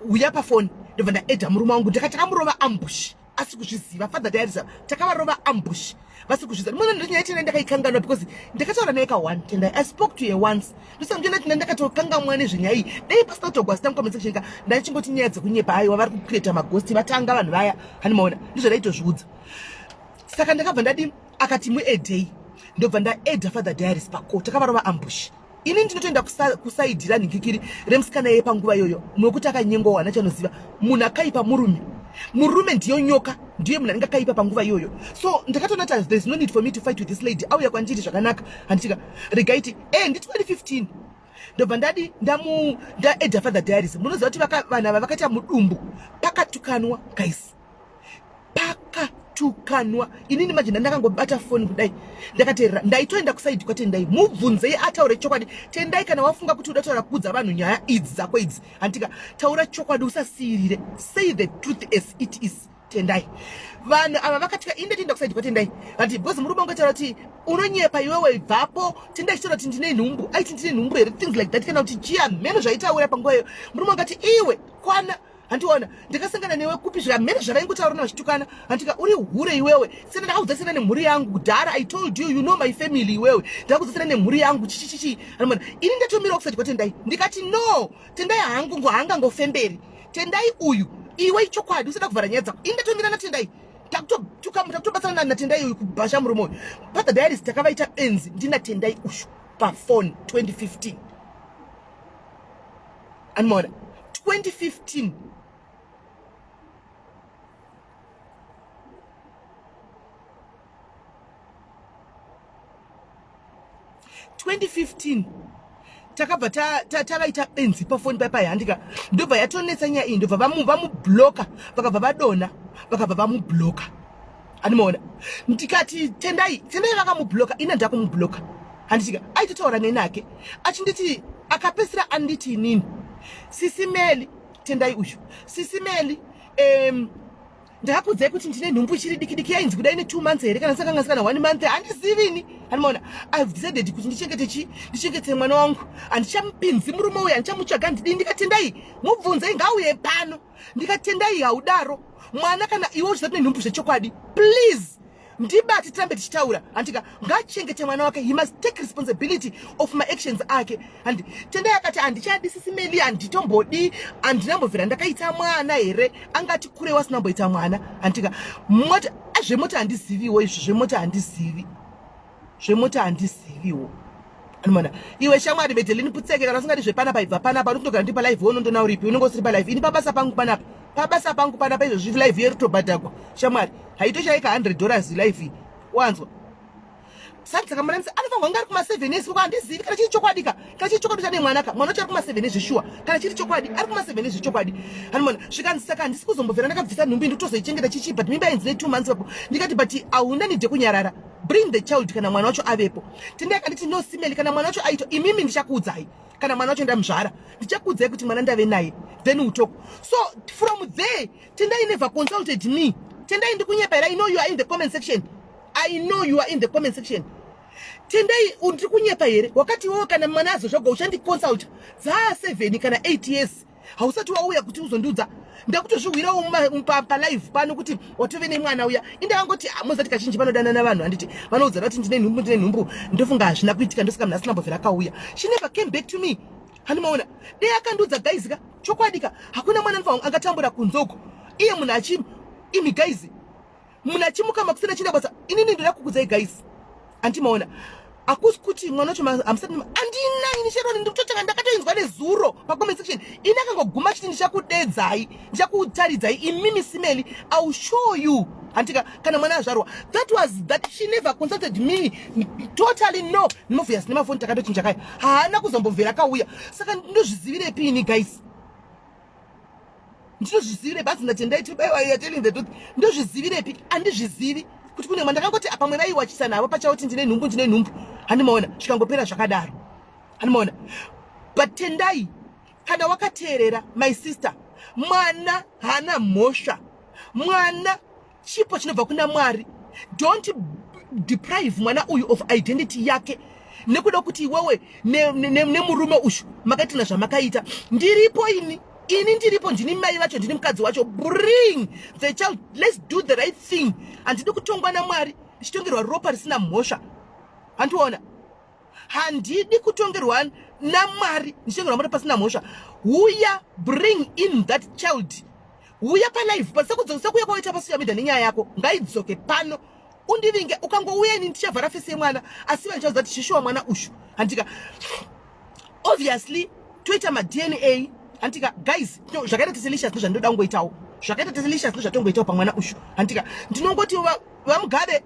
uya pafoni ndobva ndaadda murume wangu ndikati takamurova ambush asi kuzviziva Father Diaries takavarova ambush vasi kuzviziva mona ndonyaya Tendai ndakaikanganwa because ndakataura naye ka one Tendai I spoke to her once ndosaka Tendai ndakatokangamwa nezvenyaya iyi dai pasina kutogwa zita mucomment section ka ndaichingoti nyaya dzekunyepa aiwa vari kucreata maghosti vatanga vanhu vaya hanimaona ndizvo ndaitozviudza saka ndakabva ndadi akati muaddei ndobva ndaadda Father Diaries pako takavarova ambush ini ndinotoenda kuside ranhikikiri remusikana yeye panguva iyoyo nokuti akanyengwawo hana chanoziva munhu akaipa murume murume ndiyo nyoka ndiye munhu anenge akaipa panguva iyoyo so ndakatoona kuti there is no need for me to fight with this lady auya kwandiri zvakanaka handitika regaiti ndi 2015 ndobva ndadi ndaadda Father Diaries munoziva kuti vanhu ava vakaita mudumbu pakatukanwa guys pakatukanwa inini manje ndandakangobata foni kudai ndakateerera ndaitoenda kuside kwaTendai mubvunzei ataure chokwadi Tendai kana wafunga kuti uda taura kuudza vanhu nyaya idzi dzako idzi handitika taura chokwadi usasiyirire say the truth as it is Tendai vanhu ava vakatika ini ndatoenda kuside kwaTendai vati because murume wangu kuti unonyepa iwewe bvapo Tendai chitaura kuti ndine nhumbu aiti ndine nhumbu here things like that kana kuti chiya mheno zvaitaura panguva iyo murume wangu ati iwe kwana handiona ndikasangana newe kupi zvikamhene zvavaingotaura vachitukana handika uri hure iwewe sena ndakaudza sena nemhuri yangu kudhara I told you, you know my family iwewe ndakaudza sena nemhuri yangu chichichichi anoona ini ndatomira kuside kwaTendai ndikati no Tendai hangu haangangofemberi Tendai uyu iwe ichokwadi usada kuvhara nyaya dzako ini ndatomira naTendai takutobatsana naTendai uyu kubhasha murume uyu Father Diaries takavaita benzi ndina Tendai uyu pafoni 2015 animaona 2015 2015 takabva tavaita benzi pafoni paipai handika ndobva yatonetsa nyaya iyi ndobva vamubloka vakabva vadona vakabva vamubloka animaona ndikati Tendai Tendai vakamubloka ina ndakumubloka handitika aitotaura nenake achinditi akapesira anditi inini Sisi Meli Tendai uyu Sisi Meli Ndakakuudzai kuti ndine nhumbu ichiri diki diki, yainzi kudai ne2 months here kana sakanganisi kana 1 month, handizivini. Handimaona, I've decided kuti ndichengete chi ndichengete mwana wangu. Handichamupinzi murume uyu, handichamutsvaga. Ndidii? Ndikatendai, mubvunzei, ngauye pano. Ndikatendai, haudaro mwana. Kana iwe uchizati nenhumbu zvechokwadi, please ndibati, tirambe tichitaura, handika? Ngachengete mwana wake. He must take responsibility of my actions ake. Handi Tendai akati, "Handichadi, Sisi Meli, handitombodi, handinambobvira ndakaita mwana here?" Angati kure wasinamboita mwana, handika? Mota, zvemota handiziviwo izvo, zvemota handizivi, zvemota handiziviwo. Anomana iwe shamwari Medelini, putseke. Kana usingadi zvepanapa, ibva panapa. Unotogara ndi palive, unondona uripi? Unenge usiri palive. Ini pabasa pangu panapa, pabasa pangu panapa izvozvi live yerutobhadhagwa, shamwari, haitoshaika $100 live iyi, wanzwa? Saka muranisi anofanirwa kunge ari kuma7 years koko. Handizivi kana chiri chokwadi ka. Kana chiri chokwadi, chane mwana ka, mwana wacho ari kuma7 ezveshuwa. Kana chiri chokwadi, ari kuma7 ezvechokwadi, hanimona. Zvikanzi, "Saka handisi kuzombobvira ndakabvisa nhumbi, ndikutozoichengeta chichi." But mimba yainzi ne2 months papo. Ndikati, "But hauna need yekunyarara. Bring the child kana mwana wacho avepo." Tendai akanditi, "No, Simeli, kana mwana wacho aito, imimi ndichakuudzai. Kana mwana wacho ndamuzvara, ndichakuudzai kuti mwana ndave naye, then we talk." So from there Tendai never consulted me. Tendai, ndikunyepa here? I know you are in the comment section. I know you are in the comment section. Tendai, ndiri kunyepa here? Wakati iwewe kana mwana azozvagwa uchandiconsult. Dzaa 7 kana 8 years, hausati wauya kuti uzondiudza. Ndakutozvihwirawo palive pano kuti watove nemwana uya. Indakangoti muzati kazhinji vanodanana vanhu, handiti vanoudzana kuti ndine nhumbu, ndine nhumbu. Ndofunga hazvina kuitika, ndosaka munhu asina mbobvira akauya. She never came back to me. Handimaona, dei akandiudza, guys ka, chokwadi ka, hakuna mwana anofanira angatambura kunzoko. Iye munhu achi imi guys, munhu achimuka makuseni achienda basa. Inini ndoda kukudzai guys, andimaona, hakusi kuti mwana wacho hamusati andina. Ini Sheroni ndikutotanga ndakatoinzwa nezuro pacomment section. Ini akangoguma chiti, "Ndichakudedzai, ndichakutaridzai imimi Simeli, I will show you," handika, kana mwana azvarwa. That was that. She never consulted me totally, no. Obvious, nemafoni takatochinja kaya, haana kuzombobvera akauya. Saka ndozvizivirepi ini, guys? Ndinozvizivirepi? Basi ndatendai, you telling the truth. Ndozvizivirepi? Handizvizivi kuti kune mwana. Ndakangoti pamwe vaiwachisa navo pachavo kuti ndine nhumbu, ndine nhumbu, handimaona. Zvikangopera zvakadaro, handimaona. But Tendai, kana wakateerera, my sister, mwana haana mhosva. Mwana chipo chinobva kuna Mwari. Don't deprive mwana uyu of identity yake nekuda kuti iwewe nemurume uyu makaitina zvamakaita. Ndiripo ini, ini ndiripo, ndini mai vacho, ndini mukadzi wacho. Bring the child, let's do the right thing. Handidi kutongwa naMwari ndichitongerwa ropa risina mhosva, handiona. Handidi kutongerwa naMwari ndichitongerwa ropa pasina mhosva. Huya, bring in that child. Huya palive, sekuya kwawaita pasocial media nenyaya yako, ngaidzoke pano undivinge. Ukangouya, ini ndichavhara face yemwana, asi vandichaudza kuti shishuwa mwana ushu, handika? Obviously toita maDNA, handika? Guys, zvakaita Teselicious ndozvandoda kungoitawo. Zvakaita Teselicious ndozvatongoitawo pamwana ushu, handika? Ndinongoti vaMugabe,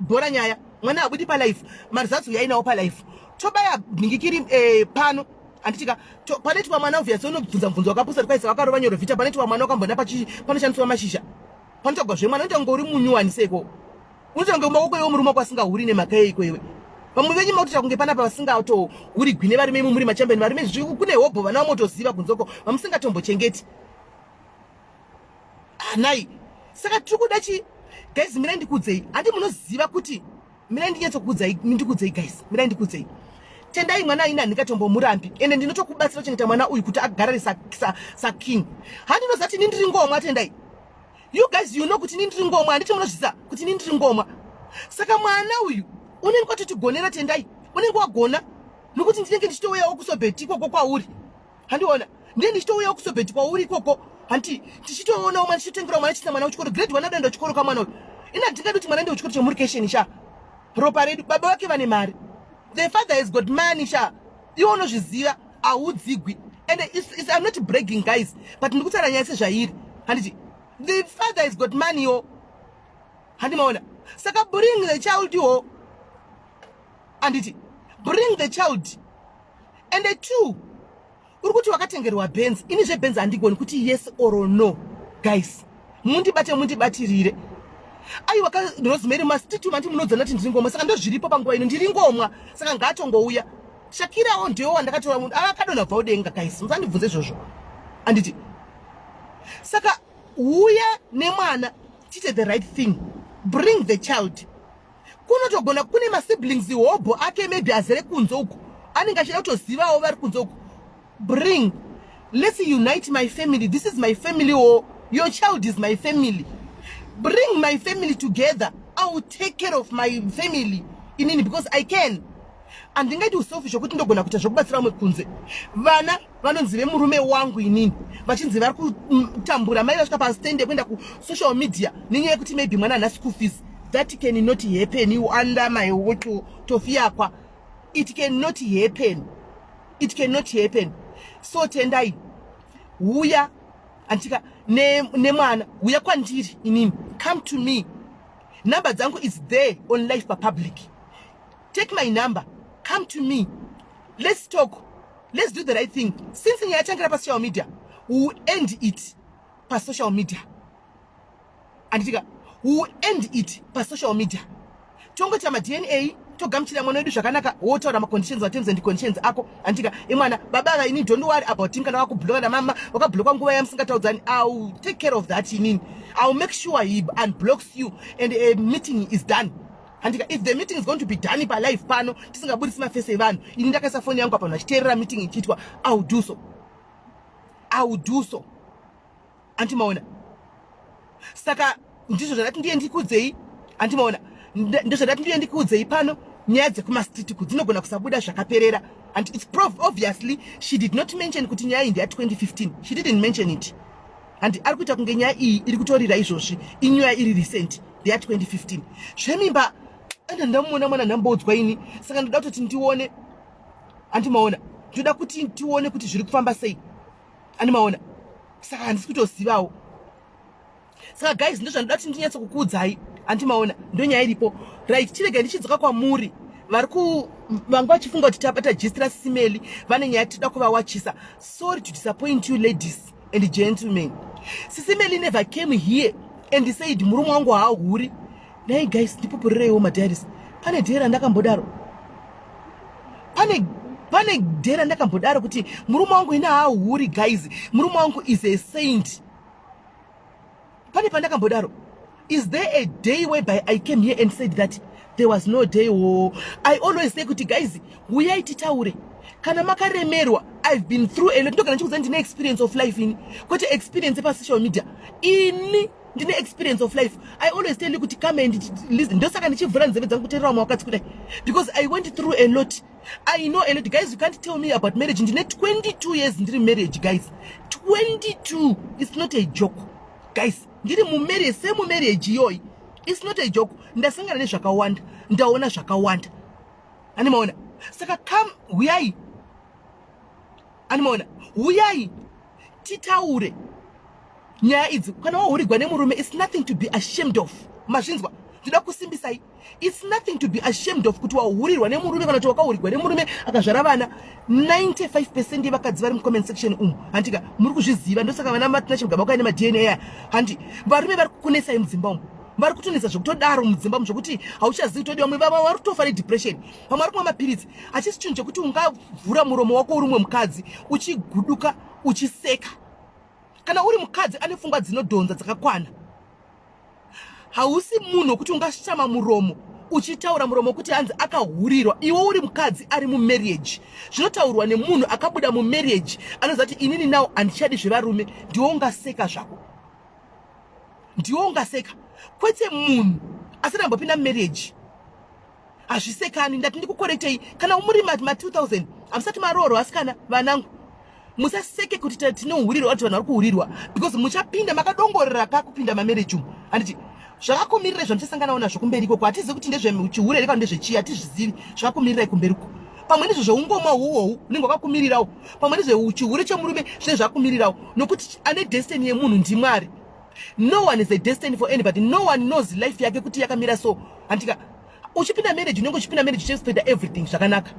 bhora nyaya, mwana abudi palive, maresults uyainawo palive, tobaya nhingikiri pano, handitika? Panoitwa mwana, obviously unobvunza mubvunzo wakapusa kwaisa wakarova nyorovhita. Panoitwa mwana wakambona panoshandiswa mashizha, panotsvagwa zvemwana. Unoita kunge uri munyuwani seiko? Unoita kunge maoko iwe murume wako asingahuri nemhaka yeiko iwe? Vamwe venyu makutoita kunge panapa vasingatohurigwi nevarume. Imi muri machambeni varume, kune hobho vana vamotoziva kunzoko vamusingatombochengeti anai. Saka tiri kuda chi, guys, mirai ndikuudzei. Handi munoziva kuti, mirai ndinyatsokuudzai, ndikuudzei guys, mirai ndikuudzei. Tendai, mwana aina handingatombomurambi, ende ndinotokubatsira kuchengeta mwana uyu kuti agarare saking. Handinoziva kuti ini ndiri ngomwa. Tendai, you guys, you know kuti ini ndiri ngomwa, handiti? Munozvisa kuti ini ndiri ngomwa. Saka mwana uyu unenge watotigonera. Tendai, unenge wagona nokuti ndinenge ndichitouyawo kusobheti ikoko kwauri, handiona? Ndiye ndichitouyawo kusobheti kwauri ikoko, hanti? Tichitoonawo mwana, tichitengerawo mwana, chiisa mwana kuchikoro grade 1, adoenda kuchikoro kamwana uyu. Ina handingadi kuti mwana ende kuchikoro chemurikesheni sha. Ropa redu, baba vake vane mari. The father has got money sha. Iwe unozviziva, haudzigwi. And I'm not bragging, guys, but ndiri kutaura nyaya sezvairi, handiti? The father has got money yo, handimaona? Saka bring the child yo, handiti? Bring the child. And the two, uri kuti wakatengerwa Benz. Ini zveBenz handigoni kuti yes or no. Guys, mundibate, mundibatirire. Aiwa, Rosemary Mastituma, nditi munodzana kuti ndiri ngomwa. Saka ndozviripo panguva ino, ndiri ngomwa. Saka ngaatongouya. Shakirawo ndiwo wandakatora, munhu akadonha bva udenga. Guys, musandibvunze izvozvo, handiti? Saka uya nemwana. Tiite the right thing. Bring the child. Kunotogona kune masiblings hobho ake, maybe azere kunze uku, anenge achida kutozivawo vari kunze uku. Bring, let's unite my family. This is my family o, your child is my family. Bring my family together. I will take care of my family inini because I can. Handingaiti uselfish hwekuti ndogona kuita zvokubatsira vamwe kunze. Vana vanonzi vemurume wangu inini vachinzi vari kutambura, mai vasvika pastand yekuenda kusocial media nenyaya yekuti maybe mwana haana school fees. That cannot happen under my watch. Tofiyakwa, it cannot happen, it cannot happen. So Tendai, huya andika nemwana, huya kwandiri inini. Come to me. Number dzangu is there on live papublic. Take my number, come to me, let's talk, let's do the right thing. Since nyaya yatangira pasocial media, we will end it pasocial media, anditika? We will end it pasocial media. Tongoita maDNA, togamuchira mwana wedu zvakanaka, wotaura maconditions, materms and conditions ako, andika, imwana baba ava. Ini don't worry about him. Kana wakubloka namama, wakabloka nguva yamusingataudzani, I will take care of that inini. I will make sure he unblocks you and a meeting is done, andika? If the meeting is going to be done palive pano, tisingabudisi mafesi evanhu, ini ndakaisa foni yangu apa, vanhu vachiteerera meeting ichiitwa, I will do so, I will do so. Andimaona? Saka ndizvo zvandati ndiye ndikudzei, andimaona? Ndozvandati ndiye ndikuudzei pano. Nyaya dzekumastriti dzinogona kusabuda zvakaperera, and it's proof. Obviously she did not mention kuti nyaya iyi ndeya2015. She didn't mention it, and ari kuita kunge nyaya iyi iri kutorira izvozvi, inyaya iri recent, ndeya2015. Zvemimba enda ndamuona mwana ndambodzwa ini, saka ndoda kutoti ndione, andimaona? Ndoda kuti tione kuti zviri kufamba sei, andimaona? Saka handisi kutozivawo. Saka guys, ndozvandoda kuti ndinyatsokukuudzai, andimaona? Ndonyaya iripo, right? Chirega ndichidzoka kwamuri vari ku vanga vachifunga kuti tabata gist raSisi Melly, vane nyaya tinoda kuvawachisa. Sorry to disappoint you, ladies and gentlemen. Sisi Melly never came here and said murume wangu haahuri. Dai guys, ndipupurireiwo madiaries. Pane day randakambodaro? Pane day randakambodaro kuti murume wangu ine haahuri? Guys, murume wangu is a saint. Pane pandakambodaro? Is there a day whereby I came here and said that? There was no day. Oh, I always say kuti guys, uyai titaure kana makaremerwa. I've been through a lot. Ndogana ndichikuudza, ndine experience of life ini, kwete experience yepasocial media. Ini ndine experience of life. I always tell you kuti come and listen. Ndosaka ndichivhura nzeve dzangu kuteerera vamwe vakadzi kudai, because I went through a lot. I know a lot. Guys, you can't tell me about marriage. Ndine 22 years ndiri marriage, guys. 22, it's not a joke, guys. Ndiri mumarriage, semumarriage iyoyi, it's not a joke. Ndasangana nezvakawanda, ndaona zvakawanda, animaona? Saka come, huyai, animaona? Huyai titaure nyaya idzi. Kana wahurigwa nemurume, it's nothing to be ashamed of. Mazvinzwa? Ndoda kusimbisai, it's nothing to be ashamed of kuti wahurirwa nemurume kana kuti wakahurirwa nemurume akazvara vana. 95% yevakadzi vari mucomment section umu, handika, muri kuzviziva. Ndosaka vana Matina Chimugaba kuaine maDNA aya. Handi varume vari kukunesai mudzimba umu, vari kutonetsa zvekutodaro mudzimba umu, zvokuti hauchazivi kutodiwa. Vamwe vamwe vari kutofa nedepression, vamwe vari kumwa mapiritsi. Hachisi chinhu chekuti ungavhura muromo wako uri umwe mukadzi uchiguduka uchiseka. Kana uri mukadzi ane pfungwa dzinodhonza dzakakwana, hausi munhu wekuti ungashama muromo uchitaura muromo wekuti hanzi akahurirwa, iwe uri mukadzi ari mumarriage. Zvinotaurwa nemunhu akabuda mumarriage, anoziva kuti inini now handichadi zvevarume. Ndiwe ungaseka zvako, ndiwe ungaseka, kwete munhu asati ambopinda mumarriage. Hazvisekani. Ndati ndikukorektei. Kana muri ma2000, hamusati maroorwa, asikana vanangu, musaseke kuti tinohurirwa, kuti vanhu vari kuhurirwa, because muchapinda makadongorera kakupinda mamarriage umu, handiti? Zvakakumirirai zvamuchasanganawo nazvo kumberi ikoko, hatizivi kuti ndezvechihure here kana ndezvechii, hatizvizivi. Zvakakumirirai kumberi uko, pamwe ndizvo zveungoma uhohu unenge wakakumirirawo, pamwe ndezvechihure chemurume zvinenge zvakakumirirawo, nokuti ane destiny yemunhu ndiMwari. No one is a destiny for anybody. No one knows life yake kuti yakamira so, handika? Uchipinda marriage, unenge uchipinda marriage uchiexpecta everything zvakanaka.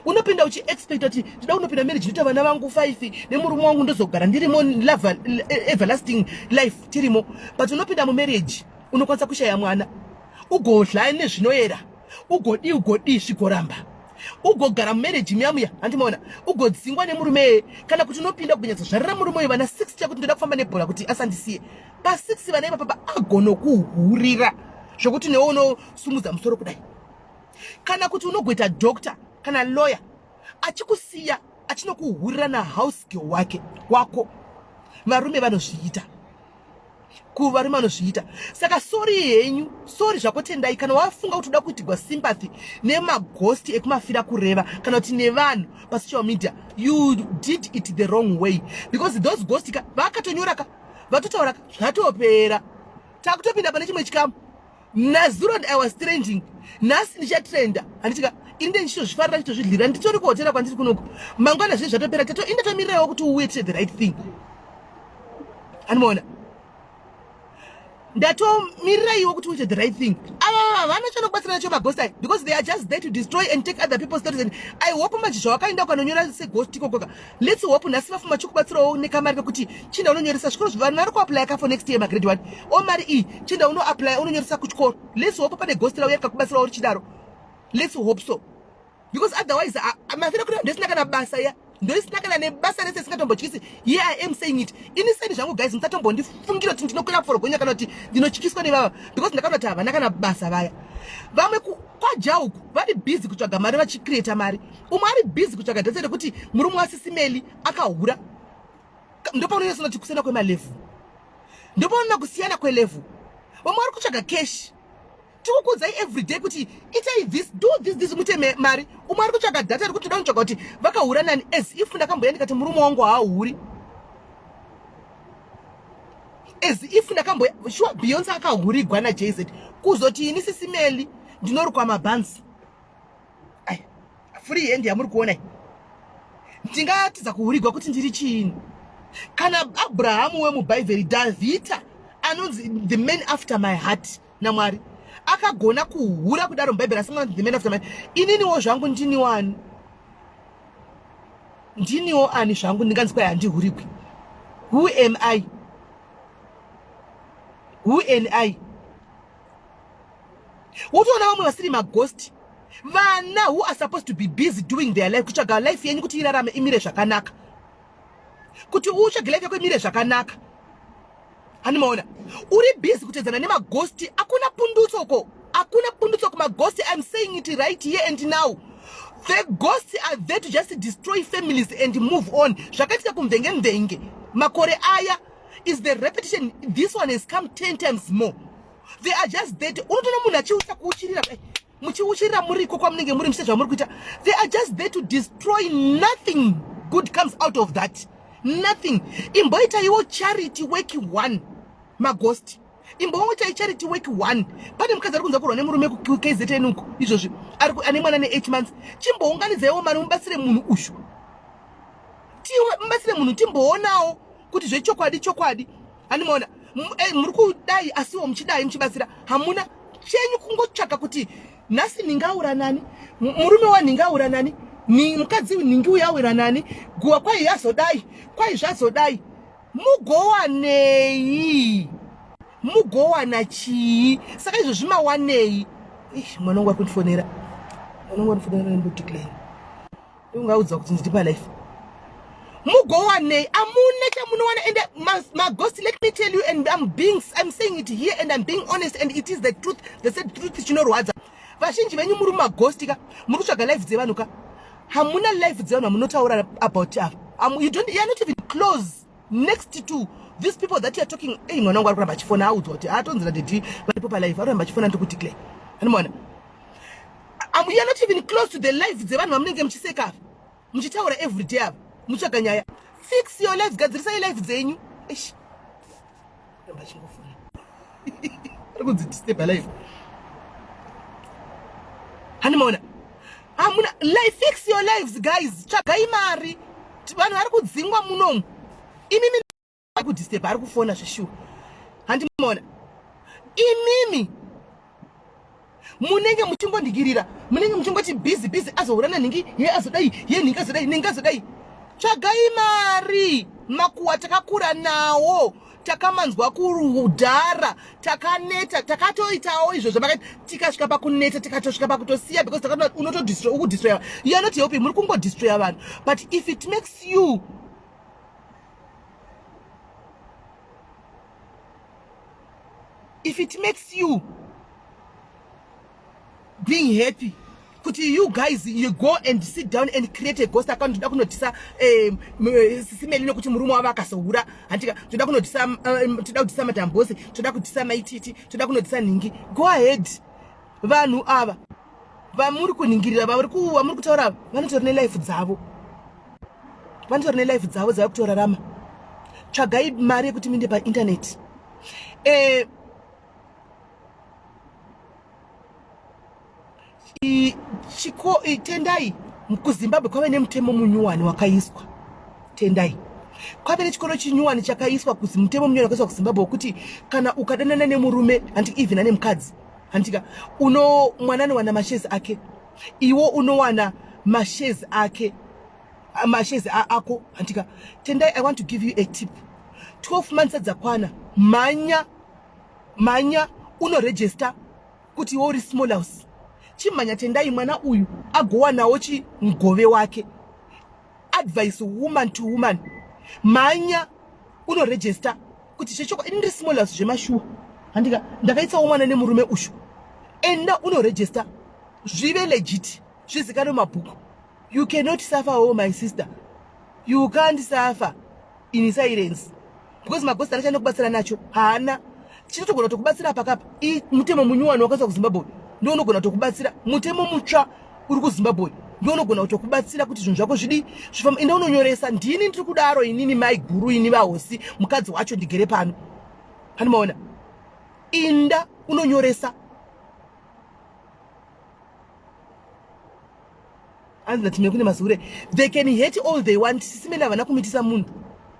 Unopinda uchiexpecta kuti ndida kunopinda marriage, ndoita vana vangu 5 nemurume wangu, ndozogara ndirimo love, everlasting life tirimo. But unopinda mumarriage, unokwanisa kushaya mwana, ugodla nezvinoyera, ugodi ugodi, zvigoramba. Ugogara mumarriage muya muya, handimaona, ugodzingwa nemurume iyeye, kana kuti unopinda kugonyatsozvarira murume uyu vana 6, chakuti ndoda kufamba nebhora kuti asandisiye pa6 vana ipapapa, agonokuhurira zvokuti newe unosumudza musoro kudai. Kana kuti unogoita doctor kana lawyer, achikusiya achinokuhurira nahouse girl wake wako. Varume vanozviita, kuvarume vanozviita. Saka sorry henyu, sorry zvako Tendai, kana wafunga kuti uda kuitigwa sympathy nemaghost ekumafira kureva kana kuti nevanhu pasocial media, you did it the wrong way, because those ghost ka vakatonyora ka, vatotaura ka, zvatopera. Takutopinda pane chimwe chikamu. Nazuro I was trending, nhasi ndichatrenda, handitika? Ini nde ndichitozvifarira, ndichitozvidlira, nditori kuhotera kwandiri kunoku. Mangwana zvinhu zvatopera. Tato indatomirirawo kuti uuye tite the right thing, anomaona? Ndatomirira iwo kuti uite the right thing. Ava havana chanokubatsira nacho maghost aya, because they are just there to destroy and take other people's stories. And I hope manje zvawakaenda ukanonyora seghost ikokoka, let's hope nhasi vafuma chikubatsirawo nekamari kekuti chinda unonyoresa zvikoro. Vanhu vari kuapply ka for next year, magrade 1 o mari iyi, chinda unoapply unonyoresa kuchikoro. Let's hope pane ghost rauya rikakubatsirawo richidaro. Let's hope so, because otherwise mafira kuti ndosina kana basa ya, ndoisina kana nebasa rese, isingatombotyisi. Here I am saying it, ini seni zvangu. Guys, musatombondifungira kuti ndinokwira forogonya kana kuti ndinotyiswa nevava, because ndakaona kuti havana kana basa vaya. Vamwe kwajauku vari busy kutsvaga mari, vachicreata mari. Umwe ari busy kutsvaga data rekuti murume waSisimeli akahura. Ndopaunonyatsoona kuti kusiyana kwemalevel, ndopaunoona kusiyana kwelevel. Vamwe vari kutsvaga cash. Tikukuudzai everyday kuti itai this, do this, this, muite mari. Umwe ari kutsvaga data rekuti toda kutsvaga kuti vakahura nani, as if ndakamboya ndikati murume wangu haahuri, as if ndakamboya. Sure, Beyonce akahurigwa naJZ, kuzoti ini Sisimeli ndinorukwa mabhanzi. Ai, free hand yamuri kuona iyi, ndingatidza kuhurigwa kuti ndiri chiini? Kana Abrahamu wemubhaibheri, Dhavhidha anonzi the man after my heart naMwari, akagona kuhura kudaro mubhaibheri, asinganzi the man after my, ininiwo zvangu ndiniwo ani? Ndiniwo ani zvangu ndinganzi kwai handihurigwi? Who am I? Who am I? Wotoona vamwe vasiri maghost, vana who are supposed to be busy doing their life, kutsvaga life yenyu kuti irarame, imire zvakanaka, kuti utsvage life yako imire zvakanaka, handimaona uri busy kutedzana nemaghost. Hakuna pundutsoko, hakuna pundutso kumaghost. I'm saying it right here and now, the ghosts are there to just destroy families and move on. Zvakaitika kumvenge mvenge makore aya is the repetition. This one has come 10 times more. They are just there. Unotoona munhu achiusa kuuchirira, muchiuchirira muriko kwamunenge muri, muchite zvamuri kuita. They are just there to destroy. Nothing good comes out of that, nothing. Imboitaiwo charity work one, maghost, imboitai charity work one. Pane mukadzi ari kunza kurwa nemurume kuKZN uko izvozvi, ane mwana ne8 months. Chimbounganidzaiwo mari mubatsire munhu ushu, mubatsire munhu, timboonawo kuti zvechokwadi chokwadi, handimaona? Muri kudai asiwo muchidai muchibatsira, hamuna chenyu, kungotsvaka kuti nhasi ndingaura nani, murume wanhingaura nani, mukadzi nhingi uyu awira nani, guva kwai yazodai, kwai zvazodai. Mugowanei? Mugowana chii? Saka izvo zvimawanei? Mwana wangu ari kundifonera, mwana wangu ari kundifonera, nembodeclare ungaudza kuti ndiri palife. Mugowanei? Amuna chamunowana. Ende maghost, let me tell you, and I'm saying it here and I'm being honest and it is the truth, the said truth chinorwadza. Vazhinji venyu muri mumaghost ka, muri kutsvaga life dzevanhu ka. Hamuna life dzevanhu vamunotaura about ava. You don't, you are not even close next to these people that you are talking. Ei, mwana wangu ari kuramba achifona, audzwa kuti atonzira daddy varipo palife, ari kuramba achifona, ndikudeclare, anomaona? You are not even close to the life dzevanhu vamunenge muchiseka ava, muchitaura everyday ava, mutsvaga nyaya. Fix your life, gadzirisai life dzenyu. Ish, ramba achingofona, ari kunzi disturb life, handimaona? Hamuna life. Fix your lives, guys. Tsvagai mari. Vanhu vari kudzingwa munomu, imimi kudisturb, ari kufona zveshuwa, handimaona? Imimi munenge muchingondigirira, munenge muchingoti busy busy, azohura nanhingi ye, azodai ye, nhingi azodai, nhingi azodai. Tsvagai mari. Makuwa takakura nawo. Takamanzwa kudhara, takaneta, takatoitawo izvozvo makati tikasvika pakuneta, tikatosvika pakutosiya because takatoona unotodestroy, ukudestroya. You are not helping, muri kungodestroya vanhu. But if it makes you if it makes you being happy kuti you guys you go and sit down and create a ghost account, ndoda kunotisa Sisimeli nokuti murume wavo akazohura, handika toda kunotisa, toda kutisa madambosi, toda kutisa maititi, toda kunotisa nhingi, go ahead. Vanhu ava vamuri kunhingirira, vamuri kutaura ava, vanotori nelife dzavo, vanotori nelife dzavo dzava kutorarama. Tsvagai mari yekuti muinde painternet. Chiko tendai, kuZimbabwe kwave nemutemo munyuwani wakaiswa. Tendai, kwave nechikoro chinyuwani chakaiswa kuzi mutemo munyuwani wakaiswa kuZimbabwe wekuti kana ukadanana nemurume, handi even ane mukadzi, handika uno mwana anowana mashares ake, iwo unowana mashares ake, mashares ako, handika. Tendai, I want to give you a tip. 12 months adzakwana, mhanya, mhanya unoregister kuti iwe uri small house. Chimhanya Tendai, mwana uyu agowanawo chimugove wake. Advice woman to woman, mhanya unoregister kuti zvechokwa ini ndiri small house zvemashuwa, handika ndakaitsawo mwana nemurume ushu. Enda unoregister zvive legit, zvizikanwe mabhuku. You cannot suffer, oh my sister, you can't suffer in silence because magosti ana chanokubatsira nacho haana. Chinotogona kutokubatsira pakapa mutemo munyuwani wakaiswa kuZimbabwe ndo unogona kutokubatsira. Mutemo mutsva uri kuZimbabwe ndo unogona kutokubatsira kuti zvinhu zvako zvidi zvifamba. Enda unonyoresa. Ndini ndiri kudaro inini, mai guru, ini vahosi, mukadzi wacho ndigere pano. Panomaona, inda unonyoresa. Anzi natime kune mahure, they can hate all they want. Sisimeli havana kumitisa munhu,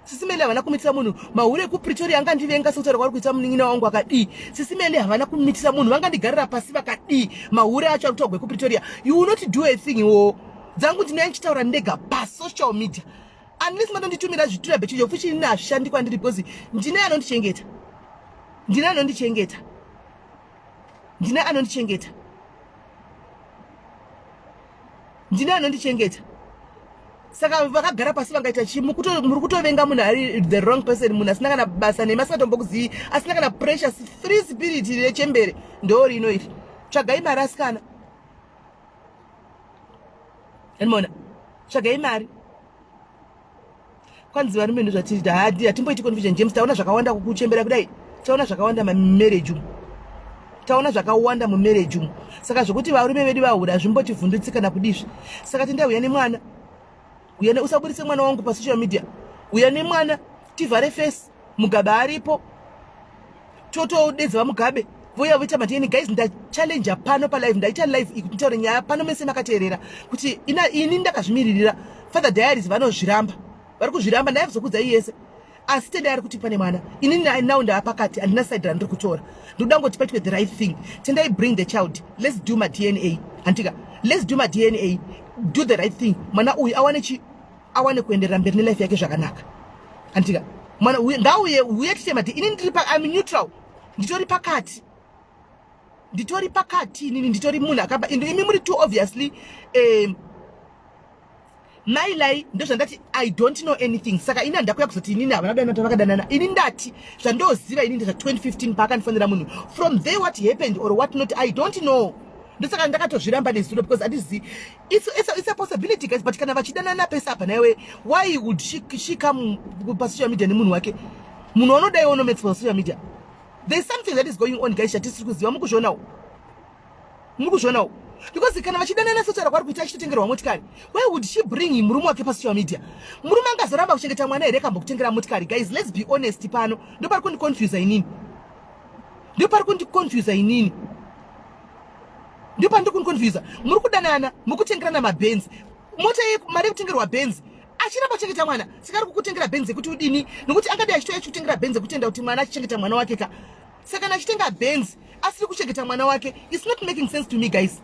Sisimeli havana kumitisa munhu. Mahure ekuPretoria angandivenga sekutaura kwaari kuita munin'ina wangu akadii, Sisimeli havana kumitisa munhu. Vangandigarira pasi vakadii mahure acho ari kutaurwa ekuPretoria, you will not do a thing. Wo dzangu ndinouya ndichitaura ndega pasocial media unless matonditumira zvitura bechijo fuchi. Ini hazvishandi kwandiri because ndine anondichengeta, ndine anondichengeta, ndine anondichengeta, ndine anondichengeta. Saka vakagara pasi vangaita chii? Muri kutovenga munhu ari the wrong person, munhu asina kana basa nemi, asingatombokuzivi, asina kana pressure. Free spirit rechembere ndo rino iri. Tsvagai mari asikana, animona, tsvagai mari. Kwanzi varume ndozvatiri, hadi hatimboiti confusion. James, taona zvakawanda kukuchembera kudai, taona zvakawanda mamarriage umu, taona zvakawanda mumarriage umu. Saka zvokuti varume vedu vahura hazvimbotivhundutsi kana kudizvi. Saka tendai, uya nemwana, uya, usaburitse mwana wangu pasocial media. Uya nemwana tivhare face. Mugabe aripo, totodedza vaMugabe voya voita maDNA. Guys, ndachallenja pano palive, ndaita live ikuti nditaure nyaya pano mese makateerera kuti ini ndakazvimiririra. Father Diaries vanozviramba, vari kuzviramba, ndaizokudzai yese. Asi Tendai ari kuti pane mwana. Ini now ndava pakati, handina side randiri kutora. Ndikuda ngoti paitwe the right thing. Tendai, bring the child, let's do maDNA, handika? Let's do maDNA, do the right thing. Mwana uyu awane chi awane kuenderera mberi nelife yake zvakanaka, handika? Mwana ngauye, uye tiite mati. Ini ndiri pa, I'm neutral, nditori pakati, nditori pakati. Inini nditori munhu akaba. Imi muri too obviously mailai. Ndozvandati, I don't know anything. Saka ini handakuya kuzoti inini havana kudanana, vakadanana. Ini ndati zvandoziva ini ndezva 2015 paakandifonera munhu. From there, what happened or what not, I don't know. Ndosaka ndakatozviramba nezuro because handizivi. It's a possibility, guys, but kana vachidanana pese apa naiwe, why would she come pasocial media nemunhu wake, munhu wanodai wonomets pasocial media? There's something that is going on, guys, chatisiri kuziva. Mukuzvionawo, muri kuzvionawo, because kana vachidanana sotaura kwari kuita, achitotengerwa motikari, why would she bring murume wake pasocial media? Murume angazoramba kuchengeta mwana here kambokutengera motikari? Guys, let's be honest pano. Ndo pari kundiconfusa inini, ndo pari kundiconfusa inini, ndo pandiri kundiconfusa. Muri kudanana, muri kutengerana mabhenzi, mota, mari yekutengerwa bhenzi, achiramba kuchengeta mwana. Saka ari kukutengera bhenzi yekuti udini? Nokuti angadai achitouya achikutengera bhenzi yekutenda kuti mwana achichengeta mwana wake ka. Saka kana achitenga bhenzi asiri kuchengeta mwana wake, it's not making sense to me, guys.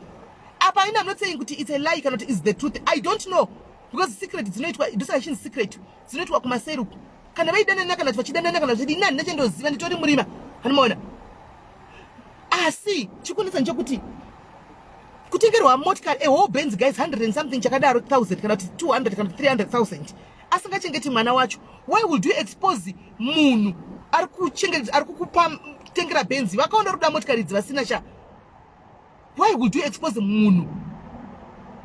Apa ini I'm not saying kuti it's a lie kana kuti is the truth. I don't know because secret dzinoitwa, ndosaka chinzi secret, dzinoitwa kumaseruku. Kana vaidanana, kana kuti vachidanana, kana zvidi, ini handina chendoziva, nditori murima, hanimaona. Asi chikunetsa ndechekuti kutengerwa motikari, a whole Benz, guys, 100 and something chakadaro thousand, kana kuti 200, kana kuti 300,000, asingachengeti mwana wacho. Why would you expose munhu ari kuchengeta, ari kukupa tengera Benz? Vakaona ruda motikari idzi vasina sha. Why would you expose munhu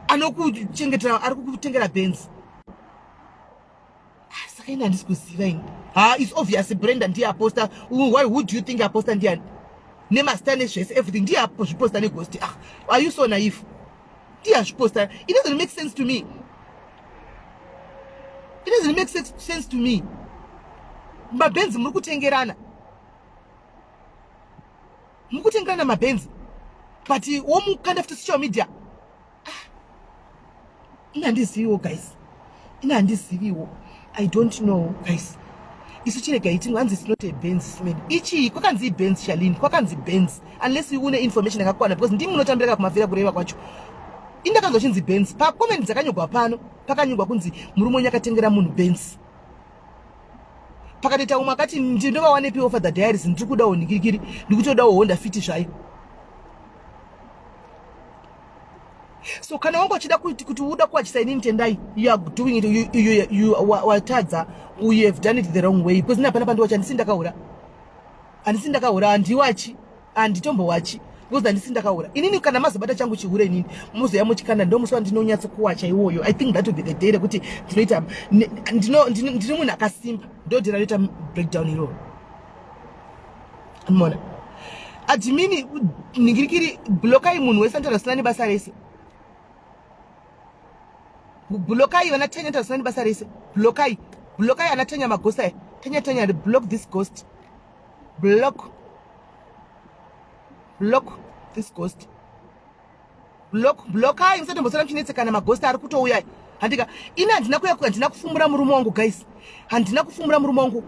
anokuchengetera, ari kukutengera Benz? Ah, saka ini handisi kuziva ini. Ha, it's obvious Brenda ndiye aposta. Why would you think aposta ndiani? Nemazita, nezvese, everything, ndiye azviposta neghost. Ah, are you so naive? Ndiye azviposta. It doesn't make sense to me. It doesn't make sense to me. Mabhenzi muri kutengerana, muri kutengerana mabhenzi, but womukanda futi social media. Ah, ini handiziviwo, guys, ini handiziviwo. I don't know, guys. Isu chiregai tinhu. Hanzi it's not a Benz man. Ichii? Kwakanzi iBenz, Shalini, kwakanzi Benz, unless une information yakakwana, because ndimi munotambira kumafira kureva kwacho. Indakanzwa chinzi Benz pacomment dzakanyogwa pano. Pakanyorwa kunzi murume wenyu akatengera munhu Benz. Pakatoita umwe akati, "Ndinovawanepiwo Father Diaries? Ndiri kudawo nhingirikiri, ndikutodawo Honda Fit zvayo." So kana wanga uchida kuti uda kuwachisa inini Tendai, you are doing it, you watadza. You have done it the wrong way, because ini hapana pandiwacha. Handisi ndakaura, handisi ndakaura, handiwachi, handitombowachi, because handisi ndakaura inini. Kana mazobata changu chihure inini, muzoya muchikanda, ndomusi wandinonyatsokuwacha iwoyo. I think that will be the day rekuti ndinoita ndino munhu akasimba, ndo day ranoita breakdown iroro. Mona admin ningirikiri, blokai munhu wese anotaura zvisina nebasa rese. Blokai vana Tanya anotaura zvisina nebasa rese. Blokai, blokai ana Tanya, maghost aya. Tanya, Tanya, block this ghost. Block, block this ghost. Block, blokai. Musatombosara muchinetsekana, maghost ari kutouya, handika? Ini handina kuya, handina kufumura murume wangu, guys, handina kufumura murume wangu.